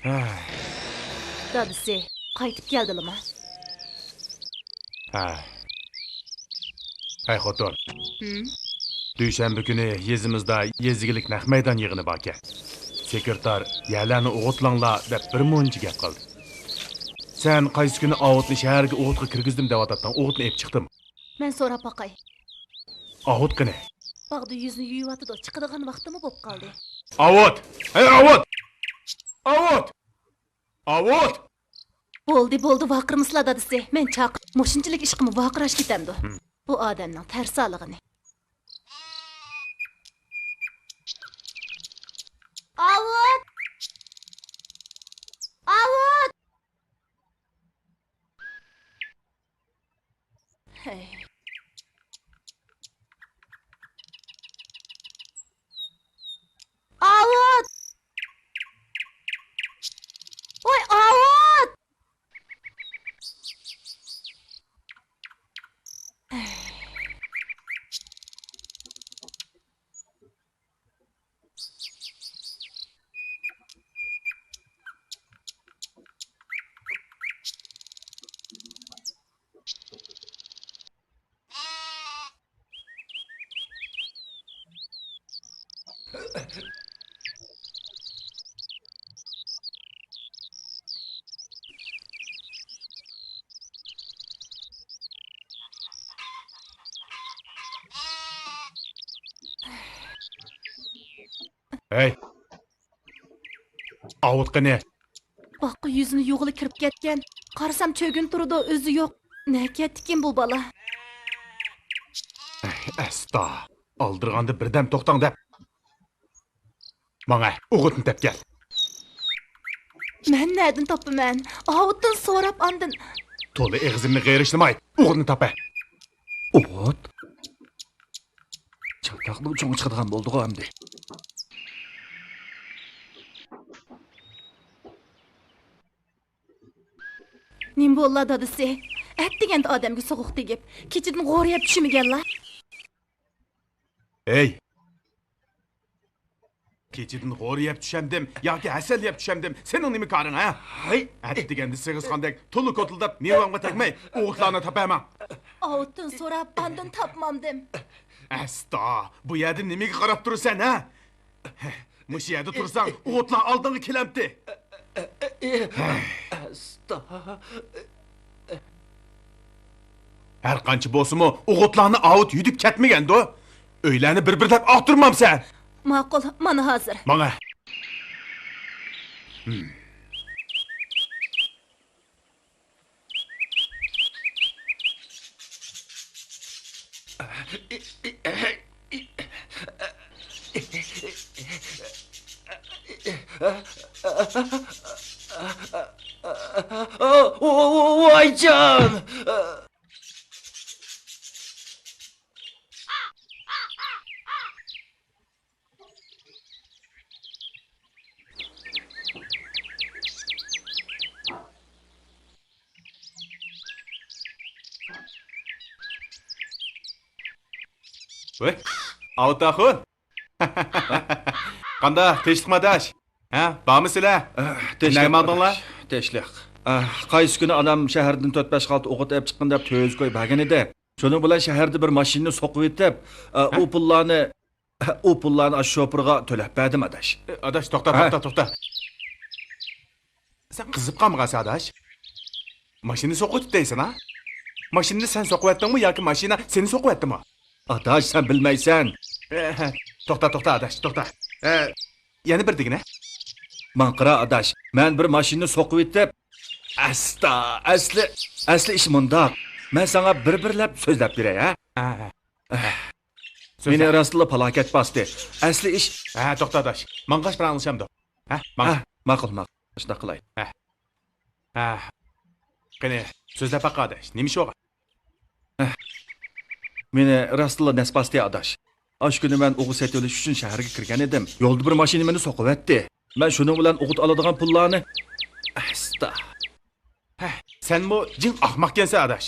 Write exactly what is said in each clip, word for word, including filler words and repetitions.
ھە. دادىسى، قايتىپ كەلدىلىما؟ ھە. ھەي خوتۇن. ھىم؟ دۈشەنبە كۈنى يېزىمىزدا يېزا ئىگىلىك نەق مەيدان يىغىنى باركەن. سېكرېتار، يەرلەرنى ئوغۇتلاڭلار دەپ بىر مۇنچە گەپ قىلدى. سەن قايسى كۈنى ئاۋۇتنى شەھەرگە ئوغۇتقا كىرگۈزدۈم دەۋاتاتتىڭ، ئوغۇتنى ئېلىپ چىقتىم. مەن سوراپ باقاي. ئاۋۇت قېنى؟ باغدا يۈزنى يۇيۇۋاتىدۇ، چىقىدىغان ۋاقتىمۇ بوپ قالدى. ئاۋۇت! ھەي، ئاۋۇت! ئاۋۇت! ئاۋۇت! بولدى، بولدى، ۋارقىرىمىسىلا دادىسى. مەن چاقىر-، مۇشۇنچىلىك ئىشقىمۇ ۋارقىراش كېتەمدۇ؟ ھىم. بۇ ئادەمنىڭ تەرسالىقىنى. ئاۋۇت! ئاۋۇت! ھەي. ئاۋۇت! ۋاي، ئاۋۇت! ھەي! ئاۋۇت قېنى؟ باغقا يۈزىنى يۇغىلى كىرىپ كەتكەن. قارىسام، چۆگۈن تۇرىدۇ، ئۆزى يوق. نەگە كەتتىكىن بۇ بالا؟ ئەستا، ئالدىرىغاندا بىردەم توختاڭ دەپ. ماڭە، ئوغۇتنى تېپىپ كەل. مەن نەدىن تاپىمەن؟ ئاۋۇتتىن سوراپ ئاندىن. تولا ئېغىزىمنى غېرىشلىماي، ئوغۇتنى تاپ ھە. ئوغۇت؟ چاتاقنىڭ چوڭى چىقىدىغان بولدىغۇ ئەمدى. نېمە بوللا دادىسى؟ ئەتىگەندە ئادەمگە سوغۇق تېگىپ، كېچىدىن غورا يەپ چۈشىمىگەنلا. ھەي! كېچىدىن غورا يەپ چۈشەمدىم ياكى ھەسەل يەپ چۈشەمدىم، سېنىڭ نېمە كارىڭ، ھە؟ ھەي! ئەتىگەندە سېغىزخاندەك تولا كوتۇلداپ مېۋەڭگە تەگمەي، ئوغۇتلارنى تاپايمەن. ئاۋۇتتىن سوراپ، ئاندىن تاپمامدىم. ئەستا، بۇ يەردە نېمىگە قاراپ تۇرىسەن، ھە؟ مۇشۇ يەردە تۇرساڭ، ئوغۇتلار ئالدىڭغا كېلەمتى. ئەستا. ھەر قانچە بولسىمۇ، ئوغۇتلارنى ئاۋۇت يۈدۈپ كەتمىگەندۇ؟ ئۆيلەرنى بىر-بىرلەپ ئاختۇرمامسەن؟ ماقۇل، مانا ھازىر. ماڭە. ۋايجان! ۋەي، ئاۋۇت ئاخۇن! قانداق، تىنچلىقمۇ ئاداش؟ ھە، بارمۇ سىلە؟ ئەھ، تىنچلىق. نەگە ماڭدىڭلار؟ تىنچلىق. ئەھ، قايسى كۈنى ئانام شەھەردىن تۆت-بەش خالتا ئوغۇت ئېلىپ چىققىن دەپ تۆۋەن كوي بەرگەن ئىدى. شۇنىڭ بىلەن شەھەردە بىر ماشىنىنى سوقۇۋېتىپ، ئە، ھە؟ ئۇ پۇللارنى، ئۇ پۇللارنى ئاشۇ شوپۇرغا تۆلەپ بەردىم، ئاداش. ئاداش، توختا، ھە؟ توختا، توختا. سەن قىزىپ قالمىغانسەن، ئاداش؟ ماشىنا سوقۇۋېتىپ دەيسەن، ھە؟ ماشىنىنى سەن سوقۇۋەتتىڭمۇ ياكى ماشىنا سېنى سوقۇۋەتتىمۇ؟ ئاداش، سەن بىلمەيسەن. ئەھە، توختا، توختا، ئاداش، توختا. ئە، يەنە بىر دېگىنە. ماڭا قارا، ئاداش، مەن بىر ماشىنىنى سوقۇۋېتىپ، ئەستا، ئەسلى، ئەسلى ئىش مۇنداق. مەن ساڭا بىر-بىرلەپ سۆزلەپ بېرەي، ھە؟ ھە، ھە. ئەھ. سۆزلە. مېنى راستلا پالاكەت باستى. ئەسلى ئىش. ھە، توختا، ئاداش. ماڭغاچ پاراڭلىشامدۇ؟ ھە، ماڭ. ھە، ماقۇل، ماقۇل. شۇنداق قىلاي. ھە. ھە. قېنى، سۆزلەپ باق، ئاداش. نېمە ئىش بولغان؟ ھە. مېنى راستلا نەس باستى، ئاداش. ئاشۇ كۈنى مەن ئوغۇت سېتىۋېلىش ئۈچۈن شەھەرگە كىرگەن ئىدىم. يولدا بىر ماشىنا مېنى سوقۇۋەتتى. مەن شۇنىڭ بىلەن ئوغۇت ئالىدىغان پۇللارنى. ئەستا. ھە، سەنمۇ جىڭ ئاخماقكەنسەن، ئاداش.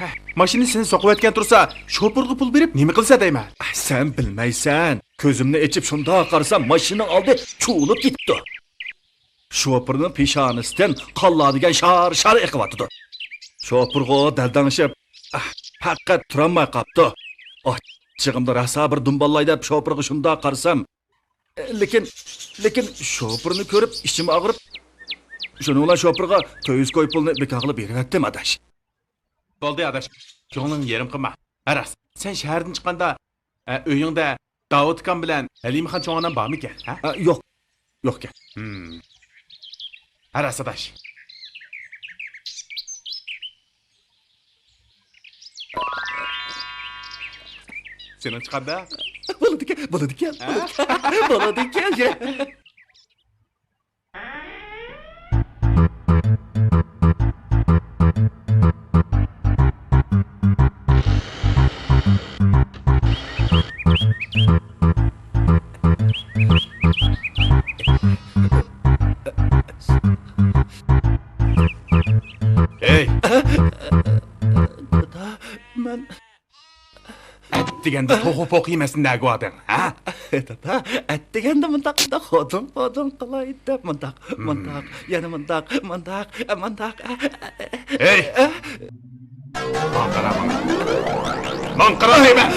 ھە، ماشىنا سېنى سوقۇۋەتكەن تۇرسا، شوپۇرغا پۇل بېرىپ نېمە قىلىسەن دەيمەن؟ سەن بىلمەيسەن. كۆزۈمنى ئېچىپ شۇنداق قارىسام، ماشىنىنىڭ ئالدى چۇۋۇلۇپ كېتىپتۇ. شوپۇرنىڭ پېشانىسىدىن قانلار دېگەن شار-شار ئېقىۋاتىدۇ. شوپۇرغۇ دەلدەڭشىپ، ئاھ، پەقەت تۇرالماي قاپتۇ. ئاچچىقىمدا راسا بىر دۇمبالاي دەپ شوپۇرغا شۇنداق قارىسام، لېكىن، لېكىن شوپۇرنى كۆرۈپ ئىچىم ئاغرىپ، شۇنىڭ بىلەن شوپۇرغا تۆت يۈز كوي پۇلنى بىكار قىلىپ بېرىۋەتتىم، ئاداش. بولدى، ئاداش. كۆڭلۈڭنى يېرىم قىلما. ھە راست، سەن شەھەردىن چىققاندا، ئە، ئۆيۈڭدە داۋۇت ئاكام بىلەن ھەلىمىخان چوڭ ئانام بارمىكەن، ھە؟ ئە، يوق. يوقكەن. ھە راست، ئاداش. سېنىڭچە قانداق؟ بولىدىكەن، بولىدىكەن، ھە؟ بولىدىكەن، بولىدىكەن. ھەي! دادا، مەن ئەتىگەندە توخۇ پوقى يېمەسنى نەگە باردىڭ، ھە؟ دادا، ئەتىگەندە مۇنداق، مۇنداق، ھودۇڭ، ھودۇڭ قىلاي دەپ، مۇنداق، مۇنداق، يەنە مۇنداق، مۇنداق، مۇنداق. ھەي! ماڭا قارا، ماڭا. ماڭا قارا دەيمەن!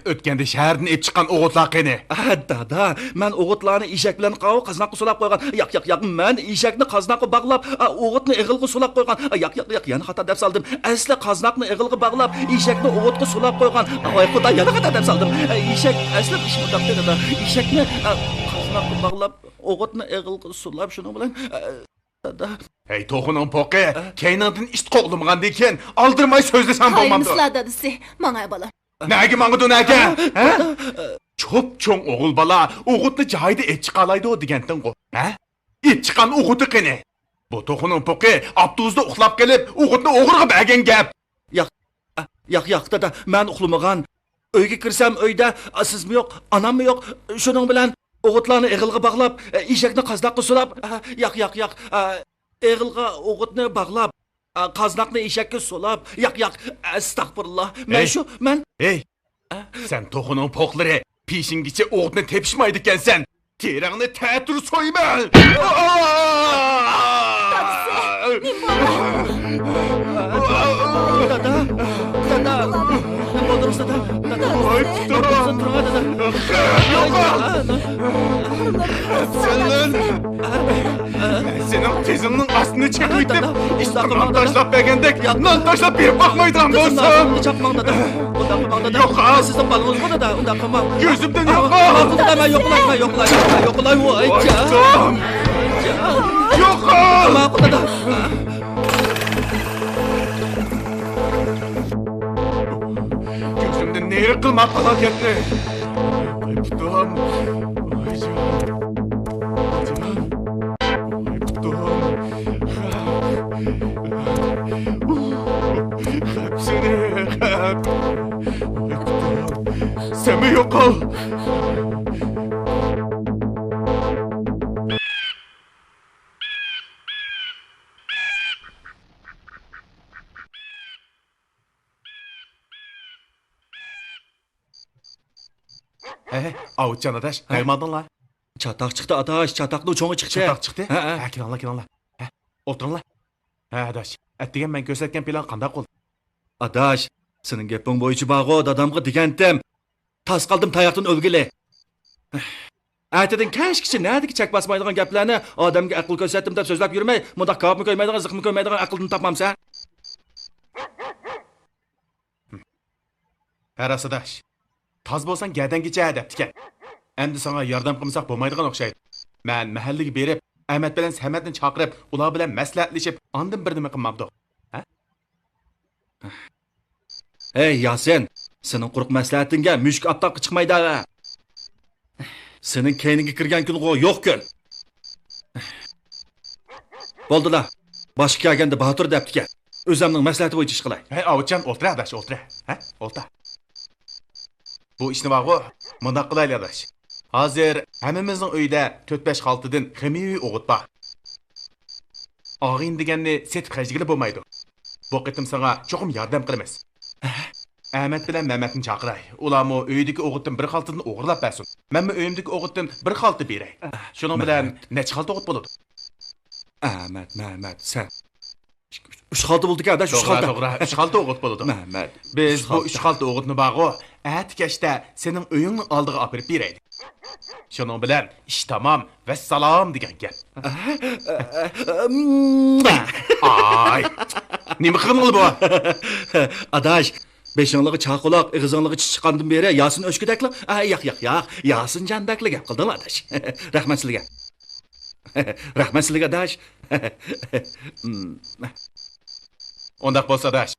ئۆتكەندە شەھەردىن ئېلىپ چىققان ئوغۇتلار قېنى؟ ئە، دادا، مەن ئوغۇتلارنى ئېشەك بىلەن قاۋۇ قازناققا سولاپ قويغان. ياق، ياق، ياق، مەن ئېشەكنى قازناققا باغلاپ، ئە، ئوغۇتنى ئېغىلغا سولاپ قويغان. ئە، ياق، ياق، ياق، يەنە خاتا دەپ سالدىم. ئەسلى قازناقنى ئېغىلغا باغلاپ، ئېشەكنى ئوغۇتقا سولاپ قويغان. ۋاي خۇدا، يەنە خاتا دەپ سالدىم. ئە، ئېشەك، ئەسلى ئىش مۇنداق، دادا. ئېشەكنى، ئە، قازناققا باغلاپ، ئوغۇتنى ئېغىلغا سولاپ، شۇنىڭ بىلەن، ئە، دادا. ھەي، توخۇنىڭ پوقى، كەينىڭدىن ئىت قوغلىمىغاندىن كېيىن ئالدىرىماي سۆزلىسەڭ بولمامدۇ؟ قايىمسىلا دادىسى، ماڭاي بالام. نەگە ماڭىدۇ، نەگە؟ ھە؟ چوپ-چوڭ ئوغۇل بالا ئوغۇتنى جايىدا ئېچىققا ئالايدۇ دېگەنتىڭغۇ، ھە؟ ئېچىققان ئوغۇتى قېنى؟ بۇ توخۇنىڭ پوقى ئاپتوبۇستا ئۇخلاپ قېلىپ، ئوغۇتنى ئوغرىغا بەرگەن گەپ. ياق، ياق، ياق، دادا، مەن ئۇخلىمىغان. ئۆيگە كىرسەم، ئۆيدە سىزمۇ يوق، ئاناممۇ يوق. شۇنىڭ بىلەن ئوغۇتلارنى ئېغىلغا باغلاپ، ئېشەكنى قازناققا سولاپ، ياق، ياق، ياق، ئېغىلغا ئوغۇتنى باغلاپ، قازناقنى ئېشەككە سولاپ، ياق، ياق، ئەستەغپۇرۇللا. مەن ھەي! شۇ، مەن ھەي! سەن توخۇنىڭ پوقلىرى، پېشىنگىچە ئوغۇتنى تېپىشمايدىكەنسەن. تېرەڭنى تەتۈر سويىمەن! دادىسى، نېمە بولدى؟ دادا، دادا، نېمە بولدى، دادا؟ دادا، ۋاي پۇتۇم! تۇرۇڭ، دادا. يوقال! سەن! سېنىڭ تىزىڭنىڭ ئاستىنى چېقىۋېتىپ، ئىستىقبال تاشلاپ بەرگەندەك، نان تاشلاپ بېرىپ باقمايدىغان بولسام! چاقماڭ، دادا. ئۇنداق قىلماڭ، دادا. يوقال! سىزنىڭ بالىڭىزغۇ، دادا، ئۇنداق قىلماڭ. كۆزۈمدىن يوقال! دادا، مەن يوقىلاي، مەن يوقىلاي، مەن يوقىلاي، ۋاي جان! يوقال! ماقۇل، دادا. كۆزۈمدىن نېرى قىلماپ پالاكەتنى. ۋاي پۇتۇم. ۋاي جان. ۋاي جان. ۋاي پۇتۇم. خەپ سېنى، خەپ. ۋاي پۇتۇم. سەنمۇ يوقال. ھەي، ئاۋۇتجان ئاداش، ھە؟ نەگە ماڭدىڭلار؟ چاتاق چىقتى ئاداش، چاتاقنىڭ چوڭى چىقتى. چاتاق چىقتى؟ ھە، ھە. ھە، كېلىڭلار، كېلىڭلار. ھە، ئولتۇرۇڭلار. ھە ئاداش، ئەتىگەن مەن كۆرسەتكەن پىلان قانداق بولدى؟ ئاداش، سېنىڭ گېپىڭ بويىچە بارغۇ، دادامغا دېگەنتىم. تاس قالدىم تاياقتىن ئۆلگىلى. ئەتىدىن كەچكىچە نەدىكى چەك باسمايدىغان گەپلەرنى، ئادەمگە ئەقىل كۆرسەتتىم دەپ سۆزلەپ يۈرمەي، مۇنداق كاۋاپمۇ كۆيمەيدىغان، زىقمۇ كۆيمەيدىغان ئەقىلدىن تاپمامسەن؟ ھە راست ئاداش، تاز بولساڭ گەدەنگىچە دەپتىكەن. ئەمدى ساڭا ياردەم قىلمىساق بولمايدىغان ئوخشايدۇ. مەن مەھەللىگە بېرىپ، ئەمەت بىلەن سەمەتنى چاقىرىپ، ئۇلار بىلەن مەسلىھەتلىشىپ، ئاندىن بىر نېمە قىلمامدۇق؟ ھە؟ ھەي ياسىن، سېنىڭ قۇرۇق مەسلىھەتىڭگە مۈشۈك ئاپتاپقا چىقمايدۇ ھە. سېنىڭ كەينىڭگە كىرگەن كۈنغۇ يوق كۈن. بولدىلا، باشقا كەلگەندە باتۇر دەپتىكەن. ئۆزەمنىڭ مەسلىھەتى بويىچە ئىش قىلاي. ھەي ئاۋۇتجان، ئولتۇر ئاداش، ئولتۇر. ھە، ئولتۇر. بۇ ئىشنى بارغۇ، مۇنداق قىلايلى ئاداش. ھازىر ھەممىمىزنىڭ ئۆيىدە تۆت-بەش خالتىدىن خىمىيەۋى ئوغۇت بار. ئاغىنە دېگەننى سېتىپ خەجلىگىلى بولمايدۇ. بۇ قېتىم ساڭا چوقۇم ياردەم قىلىمىز. ئەمەت بىلەن مەمەتنى چاقىراي. ئۇلارمۇ ئۆيدىكى ئوغۇتتىن بىر خالتىدىن ئوغرىلاپ بەرسۇن. مەنمۇ ئۆيۈمدىكى ئوغۇتتىن بىر خالتا بېرەي. شۇنىڭ بىلەن مەمەت. نەچچە خالتا ئوغۇت بولىدۇ؟ ئەمەت، مەمەت، سەن. ئۈچ خالتا بولىدىكەن، ئاداش، ئۈچ توغرا، خالتا. توغرا. ئۈچ خالتا ئوغۇت بولىدۇ. مەمەت. بىز ئۈچ بۇ خالتا. ئۈچ خالتا ئوغۇتنى بارغۇ، ئەتە كەچتە سېنىڭ ئۆيۈڭنىڭ ئالدىغا ئاپىرىپ بېرەيلى. شۇنىڭ بىلەن ئىش تامام، ۋەسسالام دېگەن گەپ. ئاي، نېمە قىلغىنىڭلا بۇ؟ ئاداش، بېشىڭلىغا چاقىلاق، ئېغىزىڭلىغا چىش چىققاندىن بېرى ياسىن ئۆچكىدەكلا. ئا، ياق، ياق، ياق، ياسىنجاندەكلا گەپ قىلدىڭلا، ئاداش. رەھمەت سىلىگە. رەھمەت سىلىگە، ئاداش. ئۇنداق بولسا، ئاداش،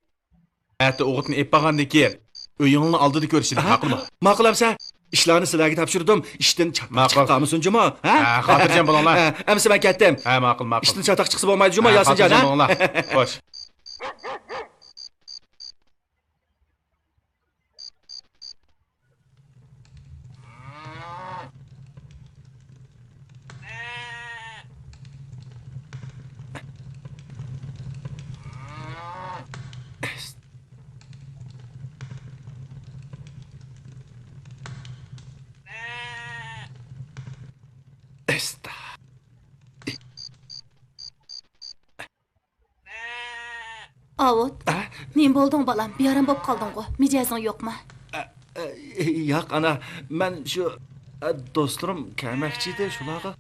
ئەتە ئوغۇتنى ئېلىپ بارغاندىن كېيىن، ئۆيۈڭنىڭ ئالدىدا كۆرۈشىلى، ئاھا. ماقۇلمۇ؟ ماقۇل ئەمسە. ئىشلارنى سىلەرگە تاپشۇردۇم. ئىشتىن چاتاق ماقۇل. چىققانمىسۇن جۇمۇ، ھە؟ ھە، خاتىرجەم بولۇڭلار. ھە، ئەمسە مەن كەتتىم. ھە، ماقۇل، ماقۇل. ئىشتىن چاتاق چىقسا بولمايدۇ جۇمۇ، ھە، ياسىنجان، خاتىرجەم ھە؟ بولۇڭلار. خوش. ئاۋۇت، ئە؟ نېمە بولدۇڭ، بالام؟ بىئارام بولۇپ قالدىڭغۇ؟ مىجەزىڭ يوقما؟ ئە، ئە، ياق، ئانا. مەن شۇ، ئە، دوستلىرىم كەلمەكچى ئىدى، شۇلارغا،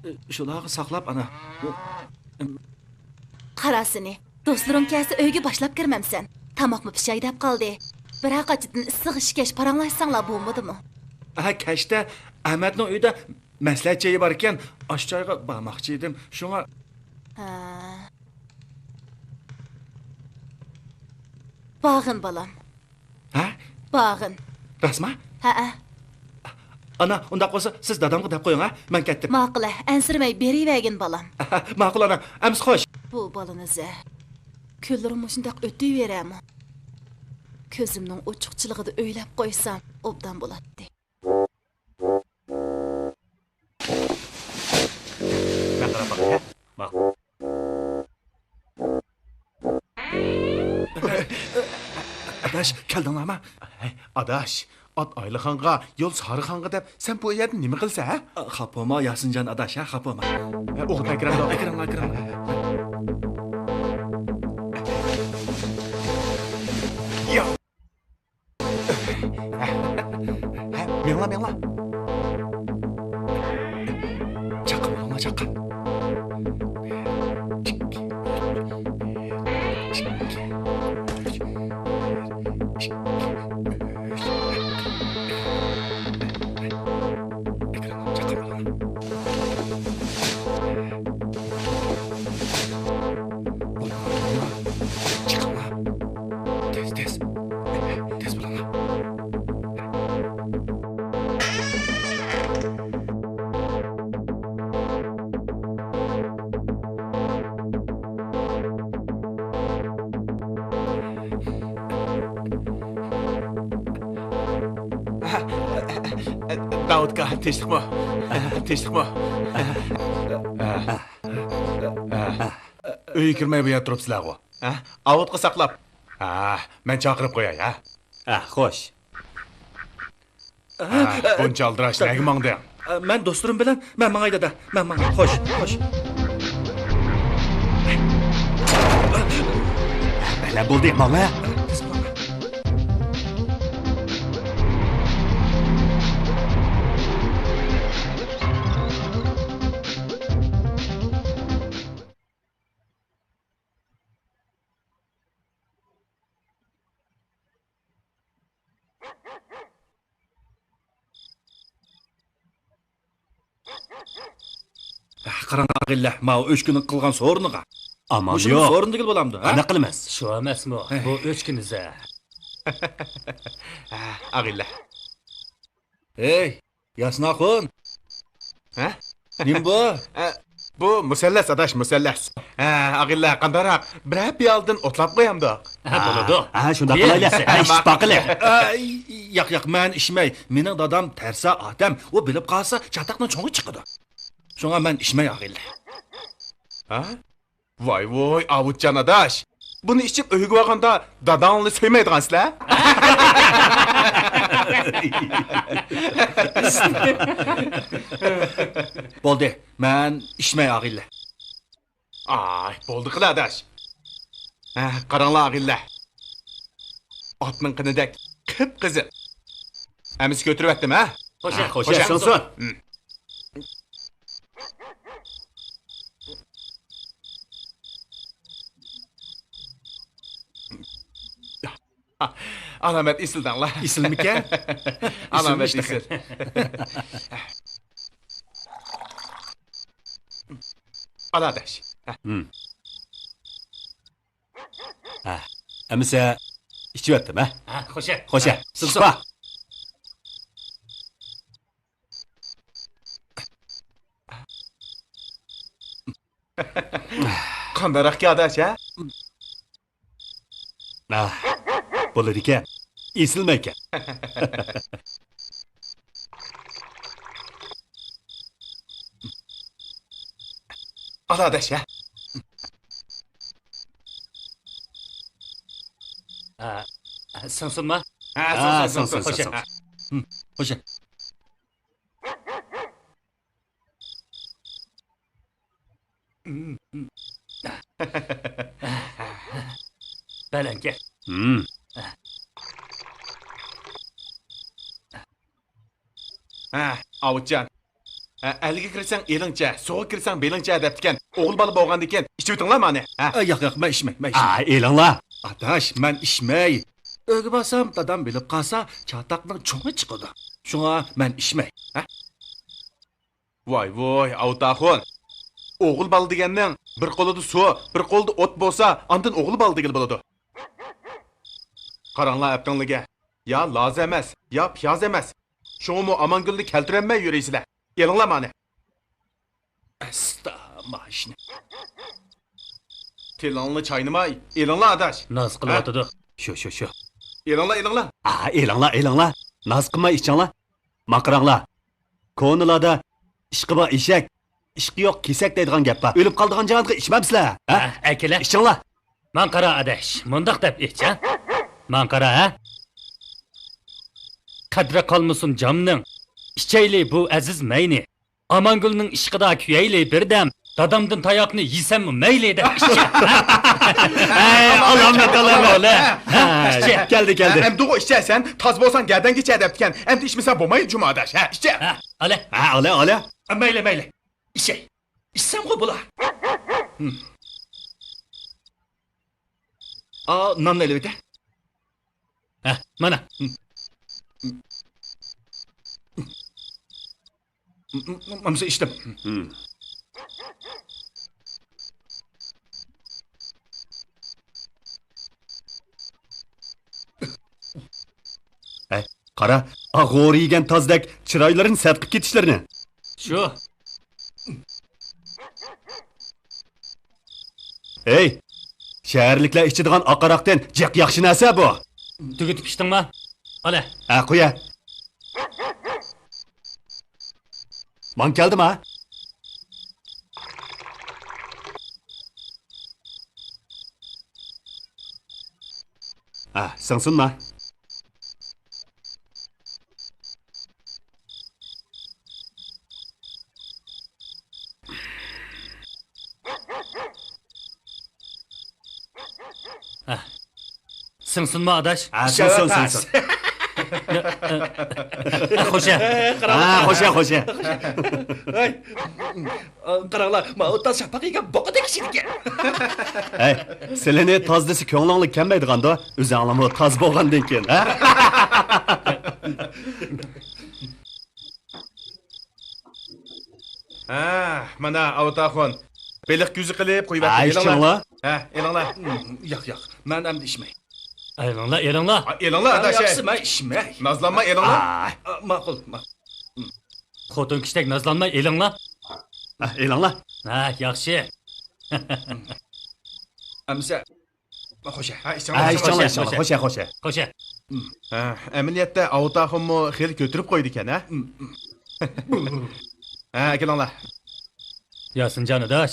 ئە، شۇلارغا ساقلاپ، ئانا. قارا سېنى. دوستلىرىڭ كەلسە، ئۆيگە باشلاپ كىرمەمسەن؟ تاماقمۇ پىشاي دەپ قالدى. بىرەر قاچىدىن ئىسسىق ئىچكەچ پاراڭلاشساڭلار بولمىدىمۇ؟ ھە، كەچتە ئەمەتنىڭ ئۆيىدە مەسلىھەت چېيى باركەن، ئاشۇ چايغا بارماقچى ئىدىم. شۇڭا. ھە. بارغىن، بالام. ھە؟ بارغىن. راستما؟ ھەئە. ئانا، ئۇنداق بولسا، سىز دادامغا دەپ قويۇڭ، ھە؟ مەن كەتتىم. ماقۇل، ھە. ئەنسىرىمەي بېرىۋەرگىن، بالام. ماقۇل، ئانا. ئەمىسە خوش. بۇ بالىنى زە. كۈنلىرىم مۇشۇنداق ئۆتۈۋېرەرمۇ؟ كۆزۈمنىڭ ئوچۇقچىلىقىدا ئۆيلەپ قويسام، ئوبدان بولاتتى. مەن قاراپ باقاي، ھە؟ ماقۇل. ئاداش، كەلدىڭلارما؟ ھەي، ئاداش، ئات ئايلىخانغا، يول سارىخانغا دەپ، سەن بۇ يەردە نېمە قىلىسەن، ھە؟ خاپا بولما، ياسىنجان ئاداش، ھە، خاپا بولما. ھە، ئوغۇت ئەكرەمدە. ئەكرەملا، ئەكرەملا. يا. ھە، مېڭىڭلار، مېڭىڭلار. چاققان بولۇڭلار، چاققان. ئېكرانغا چاققان بولۇڭلار. بولۇڭلار، بولۇڭلار. چىقىڭلار. تېز، تېز. تېز بولۇڭلار. داۋۇت ئاكا، تىنچلىقمۇ؟ تىنچلىقمۇ؟ ئۆيگە كىرمەي بۇ يەردە تۇرۇپسىلەرغۇ؟ ھە؟ ئاۋۇتقا ساقلاپ. ھە، مەن چاقىرىپ قوياي، ھە؟ ھە، خوش. ھە، بۇنچە ئالدىراش نەگە ماڭدىڭ؟ مەن دوستلىرىم بىلەن، مەن ماڭاي دادا، مەن ماڭاي. خوش، خوش. بەلە بولدى، ماڭا. قاراڭ ئاغىنىلەر، ماۋۇ ئۆچكىنىڭ قىلغان سورۇنىغا. ئامان يوق. مۇشۇنىڭ سورۇنى دېگىلى بولامدۇ، ھە؟ قانداق قىلىمىز؟ شۇ ئەمەسمۇ، بۇ ئۆچكىنى زە. ئاغىنىلەر. ھەي، ياسىن ئاخۇن. ھە؟ نېمە بۇ؟ ئە، بۇ مۇسەللەس، ئاداش، مۇسەللەس. ھە، ئاغىنىلەر، قانداقراق؟ بىرەر پىيالىدىن ئوتلاپ قويامدۇق؟ ھە، بولىدۇ. ھە، شۇنداق قىلايلى. ھە، ئىچىپ باقىلى. ئە، ياق، ياق، مەن ئىچمەي. مېنىڭ دادام تەرسا ئادەم. ئۇ بىلىپ قالسا، چاتاقنىڭ چوڭى چىقىدۇ. شۇڭا مەن ئىچمەي، ئاغىنىلەر. ھە؟ ۋاي ۋوي، ئاۋۇتجان ئاداش. بۇنى ئىچىپ ئۆيگە بارغاندا داداڭنى سۆيمەيدىغانسىلەر؟ بولدى، مەن ئىچمەي، ئاغىنىلەر. ئاي، بولدى قىلا، ئاداش. ھە، قاراڭلار، ئاغىنىلەر. ئاتنىڭ قېنىدەك قىپقىزىل. ھەممىسى كۆتۈرۈۋەتتىم، ھە؟ خوشە، ھە، خوشە، خوشە. سۇنسۇن. ھىم. ئالامەت ئېسىل دەڭلار. ئېسىلمىكەن؟ ئالامەت ئېسىل. ئالا، ئاداش. ھىم. ھە، ئەمىسە ئىچىۋەتتىم، ھە؟ ھە، خوشە. خوشە. ھە، سىزسۇن. شىپا. قانداقراق ئاداش، ھە؟ ئاھ، بولىدىكەن. ئېسىلمەيكەن. ئالا، ئاداش، ھە؟ ھە، سىڭسۇنما؟ ھە، ھە، سىڭسۇن، سىڭسۇن، سىڭسۇن. خوشە. سىڭسۇن. ھىم، خوشە. بەلەنكە. ھىم. ھە، ئاۋۇتجان. ھە، ئەلگە كىرسەڭ ئېلىڭچە، سۇغا كىرسەڭ بېلىڭچە دەپتىكەن. ئوغۇل بالا بولغاندىكىن ئىچىۋېتىڭلار مانى. ھە. ئە، ياق، ياق، مەن ئىچمەي، مەن ئىچمەي. ئا، ئېلىڭلار. ئاداش، مەن ئىچمەي. ئۆيگە بارسام، دادام بىلىپ قالسا، چاتاقنىڭ چوڭى چىقىدۇ. شۇڭا مەن ئىچمەي. ھە؟ ۋاي، ۋوي، ئاۋۇت ئاخۇن. ئوغۇل بالا دېگەننىڭ بىر قولىدا سۇ، بىر قولىدا ئوت بولسا، ئاندىن ئوغۇل بالا دېگىلى بولىدۇ. قاراڭلار ئەپتىڭلىگە. يا لازا ئەمەس، يا پىياز ئەمەس. شۇڭىمۇ ئامانگۈلنى كەلتۈرەلمەي يۈرىسىلەر. ئېلىڭلار مانى. ئەستا ماشىنا. تىلىڭنى چاينىماي، ئېلىڭلار ئاداش. ناز ھە؟ قىلىۋاتىدۇ. شۇ، شۇ، شۇ. ئېلىڭلار، ئېلىڭلار. ئا، ئېلىڭلار، ئېلىڭلار. ناز قىلماي ئىچىڭلار. ما قاراڭلار. كونىلاردا ئىشقى بار ئېشەك، ئىشقى يوق كېسەك دەيدىغان گەپ بار. ئۆلۈپ قالىدىغان جاھانغا ئىچمەمسىلەر؟ ھە؟ ھە، ئەكېلە. ئىچىڭلار. ماڭا قارا ئاداش، مۇنداق دەپ ئېيتچە. ماڭا قارا، ھە؟ قەدرى قالمىسۇن جامنىڭ، ئىچەيلى بۇ ئەزىز مەينى. ئامانگۈلنىڭ ئىشقىدا كۆيەيلى بىردەم، دادامدىن تاياقنى يېسەممۇ مەيلى دەپ ئىچچە. ھەي، ئالامەت، ئالامەت. ھە، ئىچچە. كەلدى، كەلدى. ئەمدىغۇ ئىچەسەن، تاز بولساڭ گەدەنگىچە دەپتىكەن. ئەمدى ئىچمىسەڭ بولمايدۇ جۇما ئاداش. ھە، ئىچچە. ھە، ئالە. ھە، ئالە، ئالە. مەيلى، مەيلى. ئىچەي. ئىچسەمغۇ بولا. ئا، ناننى ئېلىۋېتە. ھە، مانا. مامسا ئىچتىم. ھەي، قارا، ئا غورى يېگەن تازدەك چىرايلىرىنى سەت قىپ كېتىشلىرىنى. شۇ. ھەي، شەھەرلىكلەر ئىچىدىغان ئاق ھاراقتىن جىق ياخشى نەرسە بۇ. تۈگىتىپ ئىچتىڭما؟ ئالە. ھە، قويە. ماڭا كەلدىما؟ ھە، سىڭسۇنما؟ ھە. سىڭسۇنما، ئاداش؟ ھە، سىڭسۇن، سىڭسۇن. خوشە. ھە، خوشە، خوشە. ھەي. قاراڭلار، ماۋۇ تاز شاپاق يېگەن بوقىدەك ئىچىدىكەن. ھەي، سىلىنى تاز دېسە كۆڭلۈڭلار كەلمەيدىغاندۇ، ئۆزۈڭلارمۇ تاز بولغاندىن كېيىن، ھە؟ ھە، مانا، ئاۋۇت ئاخۇن. بېلىق كۆزى قىلىپ قويۇۋەتتىم. ھە، ئېلىڭلار. ئىچىڭلار. ھە، ئېلىڭلار. ياق، ياق، مەن ئەمدى ئىچمەي. ئېلىڭلار، ئېلىڭلار. ئا، ئېلىڭلار، ئاداش. ياخشى، مەن ئىچمەي. نازلانما، ئېلىڭلار. ئا، ماقۇل، ماقۇل. خوتۇن كىشىدەك نازلانماي ئېلىڭلار. ھە، ئېلىڭلار. ھە، ياخشى. ئەمىسە، خوشە. ھە، ئىچىڭلار، ھە، ئىچىڭلار، خوشە، ئىچىڭلار. خوشە. خوشە، خوشە. خوشە. ھە، ئەمەلىيەتتە ئاۋۇت ئاخۇنمۇ خېلى كۆتۈرۈپ قويىدىكەن، ھە؟ ھە، ئەكېلىڭلار. ياسىنجان ئاداش،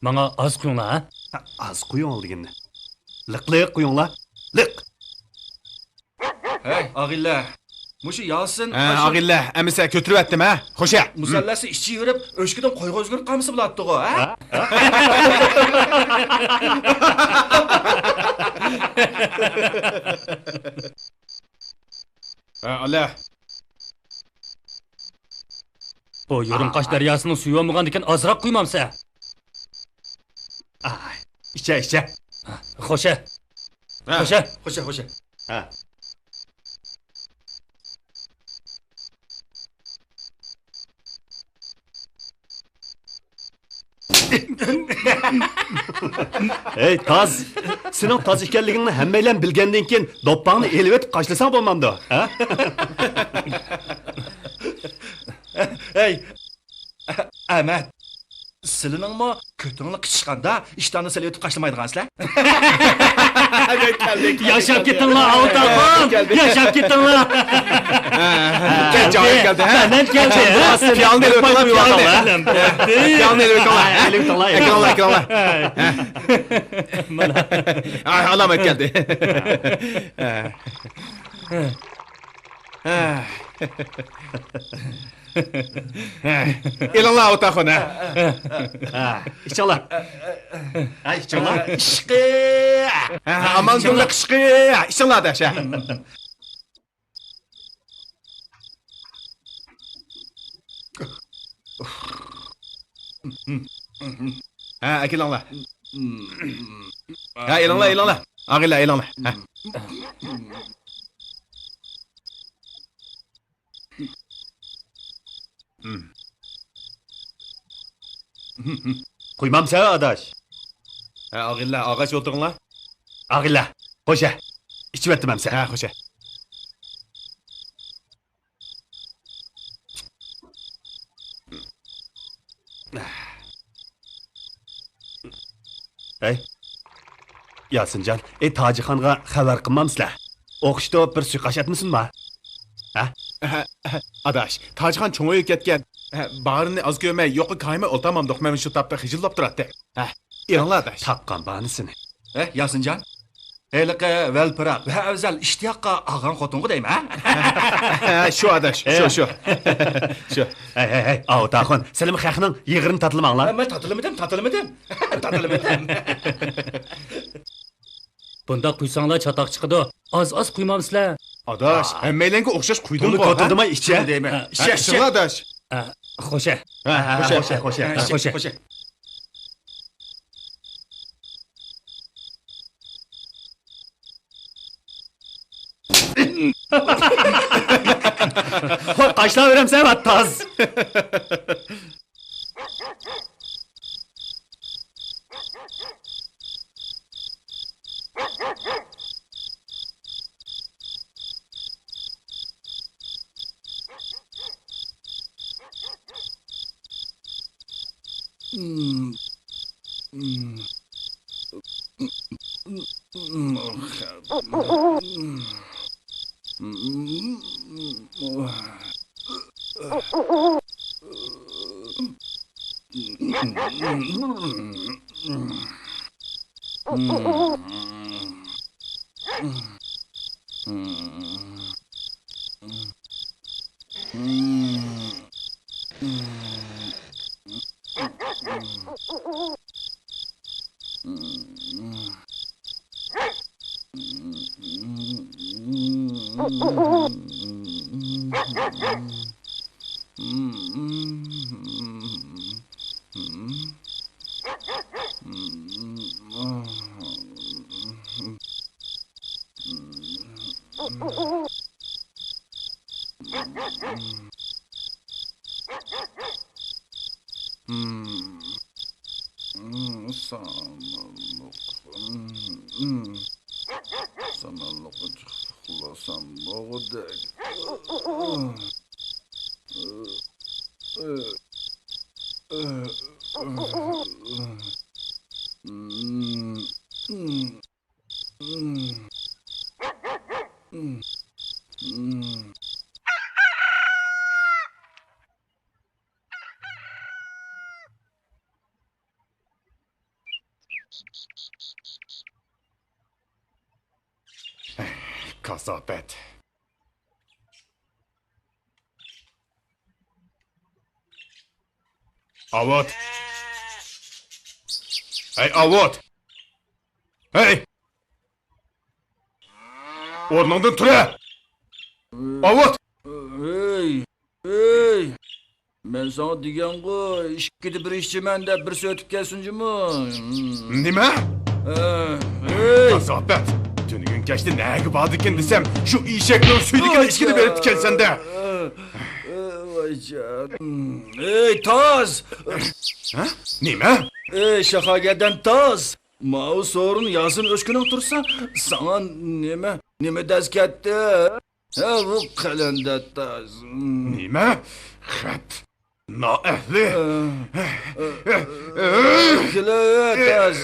ماڭا ئاز قۇيۇڭلار، ھە؟ ھە، ئاز قۇيۇڭ دېگىنىنى. لىق، لىق قۇيۇڭلار. لىق. ھەي، ئاغىلە. مۇشۇ ياسىن ھە، ئاشۇ ئاغىلە، ئەمىسە كۆتۈرۈۋەتتىم، ھە؟ خوشە. مۇسەللەسى ئىچى يۈرۈپ، ئۆچكىدىن قويغا ئۆزگىرىپ قالمىسا بولاتتىغۇ، ھە؟ ھە؟ ھە، ئالە. بۇ يۇرۇڭقاش دەرياسىنىڭ سۈيى بولمىغاندىكىن ئازراق قۇيمامسە؟ ئاھ، ئىچە، ئىچە. خوشە. ھە. خوشە. خوشە، خوشە. ھە. ھەي، تاز! سېنىڭ تاز ئىكەنلىكىڭنى ھەممەيلەن بىلگەندىن كېيىن، دوپپاڭنى ئېلىۋېتىپ قاچىلىساڭ بولمامدۇ، ھە؟ ھەي، ئەمەت، سىلىنىڭمۇ كۆتۈڭلار قىچىشقاندا، ئىشتاننى سېلىۋېتىپ قاچىلىمايدىغانسىلەر؟ ياشاپ كېتىڭلار، ئاۋۇتاخۇن! ياشاپ كېتىڭلار! كەلدى، كەلدى، ھە؟ ئەمەت كەلدى. پىيالىنى ئېلىۋېتىڭلار، پىيالىنى. پىيالىنى ئېلىۋېتىڭلار. ئەكىلىڭلار، ئەكىلىڭلار. ئاي، ئالامەت كەلدى. ئېلىڭلار ئوتاخۇن، ھە. ھە، ئىچىڭلار. ھە، ئىچىڭلار. ئىشقى. ھە، ئامان گۈللۈك ئىشقى. ئىچىڭلار دەش، ھە. ھە، ئەكېلىڭلار. ھە، ئېلىڭلار، ئېلىڭلار. ئاغىلار، ئېلىڭلار. ھە. قۇيمامسەن، ئاداش؟ ھە، ئاغىلار، ئاغاچ ئولتۇرۇڭلار. ئاغىلار، خوشە. ئىچىۋەتتىم ئەمسە. ھە، خوشە. ھەي، ياسىنجان، ئەي، تاجىخانغا خەۋەر قىلمامسىلەر؟ ئوخشىتىپ بىر سۇيىقاش ئەتمىسۇنما؟ ھە؟ ئاداش، تاجىخان چوڭىيىپ كەتكەن. ھە، باھارنى ئاز كۆرمەي، يوققا كايماي ئولتۇرمامدۇق، مەن شۇ تاپتا خىجىللاپ تۇراتتى. ھە، ئېلىڭلار ئاداش. تاپقان باھانىسىنى. ھە، ياسىنجان؟ ھېلىقى ۋەلپىراق ۋە ئەۋزەل ئىشتىياققا ئالغان خوتۇنغۇ دەيمەن، ھە؟ شۇ ئاداش، شۇ، شۇ. شۇ. ھەي، ھەي، ھەي، ئاۋۇتاخۇن، سىلىمۇ خەقنىڭ يىغىرىنى تاتىلىماڭلار. مەن تاتىلىمىدىم، تاتىلىمىدىم. تاتىلىمىدىم. بۇنداق قۇيساڭلار چاتاق چىقىدۇ. ئاز-ئاز قۇيمامسىلەر؟ ئاداش، ھەممەيلەنگە ئوخشاش قۇيدۇمغۇ، ھە؟ تولۇ كۆتۈردۈمەي ئىچە. دەيمەن. ھە، ئىچە، ئىچە. ئىچىڭلار ئاداش. ھە، خوشە. ھە، خوشە، خوشە، خوشە، خوشە. قاچىلاۋېرەمسەن، ۋاتتاز. سامانلىق. سامانلىققا چىقسىقلىسام بولغۇدەك. كاساپەت. ئاۋۇت! ھەي، ئاۋۇت! ھەي! ئورنۇڭدىن تۇرە! ئاۋۇت! ھەي! ھەي! مەن ساڭا دېگەنغۇ، ئىككىدە بىر ئىچىمەن دەپ، بىرسى ئۆتۈپ كەتسۇن جۇمۇ. نېمە؟ ھەي! كاساپەت! تۈنۈگۈن كەچتە نەگە باردىكىن دېسەم، شۇ ئېشەكنىڭ سۈيىدىكىلا ئىچكىنى بېرىپتىكەنسەن-دە. ۋايجان. ھەي، تاز! ھە؟ نېمە؟ ھەي، شاخاگەدەن تاز! ماۋۇ سورۇن ياسىن ئۆچكىنىڭ تۇرسا، ساڭا نېمە، نېمە دەز كەتتى؟ ھە، بۇ قەلەندەر تاز. نېمە؟ خەپ. نائەھلى. كېلە، تاز.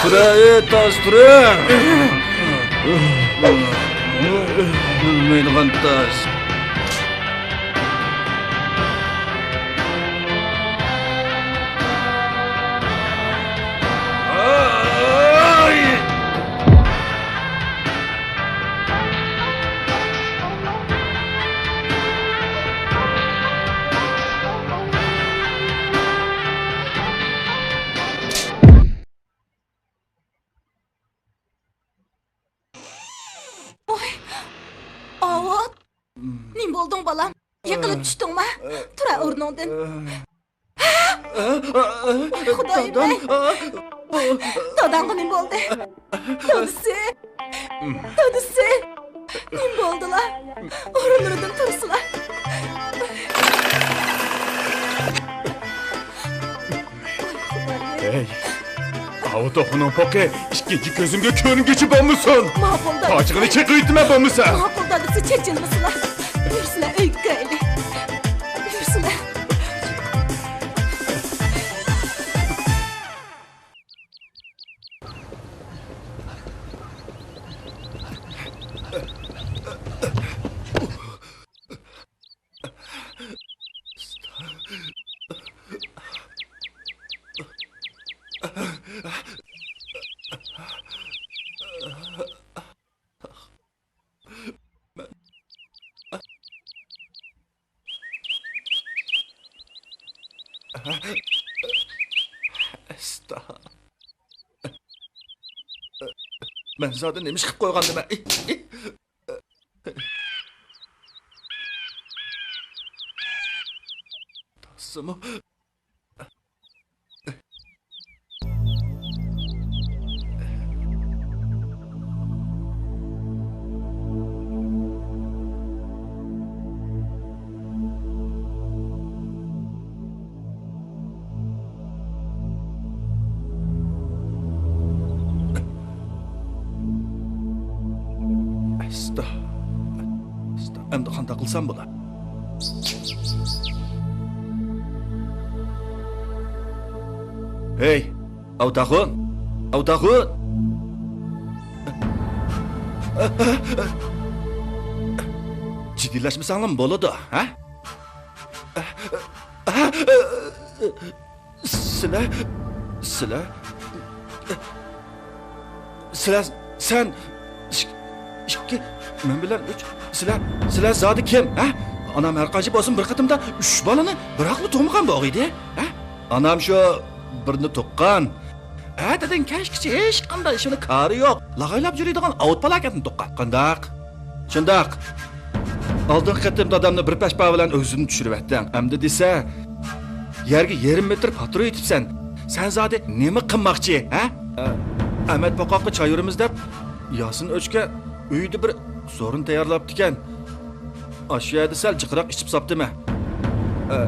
تۇرە، ئى تاز، تۇرە! ئۆلمەيدىغان تاز. ۋاي، ئاۋۇت! نېمە بولدۇڭ، بالام؟ يىقىلىپ چۈشتۈڭما؟ تۇرە ئورنۇڭدىن. ۋاي، خۇدايىم ئەي! داداڭغا نېمە بولدى؟ دادىسى! دادىسى! نېمە بولدىلا؟ ئورۇنلىرىدىن تۇرسىلا! ھەي، ئاۋۇ توخۇنىڭ پوقى ئىككىنچى كۆزۈمگە كۆرۈنگۈچى بولمىسۇن! ماقۇل، دادىسى. پاچىقىنى چېقىۋېتىمەن بولمىسا! ماقۇل، دادىسى، چېچىلمىسىلا! يۈرسىلە، ئۆيگە كىرەيلى! يۈرسىلە! ئەستا. مەن زادى نېمە ئىش قىلىپ قويغاندىمەن؟ تاسسىمۇ. ئەستا. ئەستا. ئەمدى قانداق قىلسام بولا؟ ھەي، ئاۋۇتاخۇن! ئاۋۇتاخۇن! جىددىيلەشمىسەڭلارمۇ بولىدۇ، ھە؟ سىلەر، سىلەر، سىلەر، سەن، ئىك-، ئىككى، مەن بىلەن ئۈچ، سىلەر، سىلەر زادى كىم، ھە؟ ئانام ھەر قانچە بولسۇن بىر قېتىمدا ئۈچ بالىنى بىراقلا تۇغمىغان بولغىيدى، ھە؟ ئانام شۇ بىرنى تۇغقان. ئەتىدىن كەچكىچە ھېچقانداق ئىشىنى كارى يوق، لاغايلاپ يۈرىدىغان ئاۋۇت پالاكەتنى تۇغقان. قانداق؟ شۇنداق. ئالدىنقى قېتىم دادامنى بىر پەشپا بىلەن ئۆگزىدىن چۈشۈرۈۋەتتىڭ. ئەمدى دېسە، يەرگە يېرىم مېتىر پاتۇرۇۋېتىپسەن. سەن زادى نېمە قىلماقچى، ھە؟ ئە، ئەمەت پوقاققا چاي ئۇرىمىز دەپ، ياسىن ئۆچكە ئۆيدە بىر سورۇن تەييارلاپتىكەن. ئاشۇ يەردە سەل جىقراق ئىچىپ ساپتىمەن. ئە،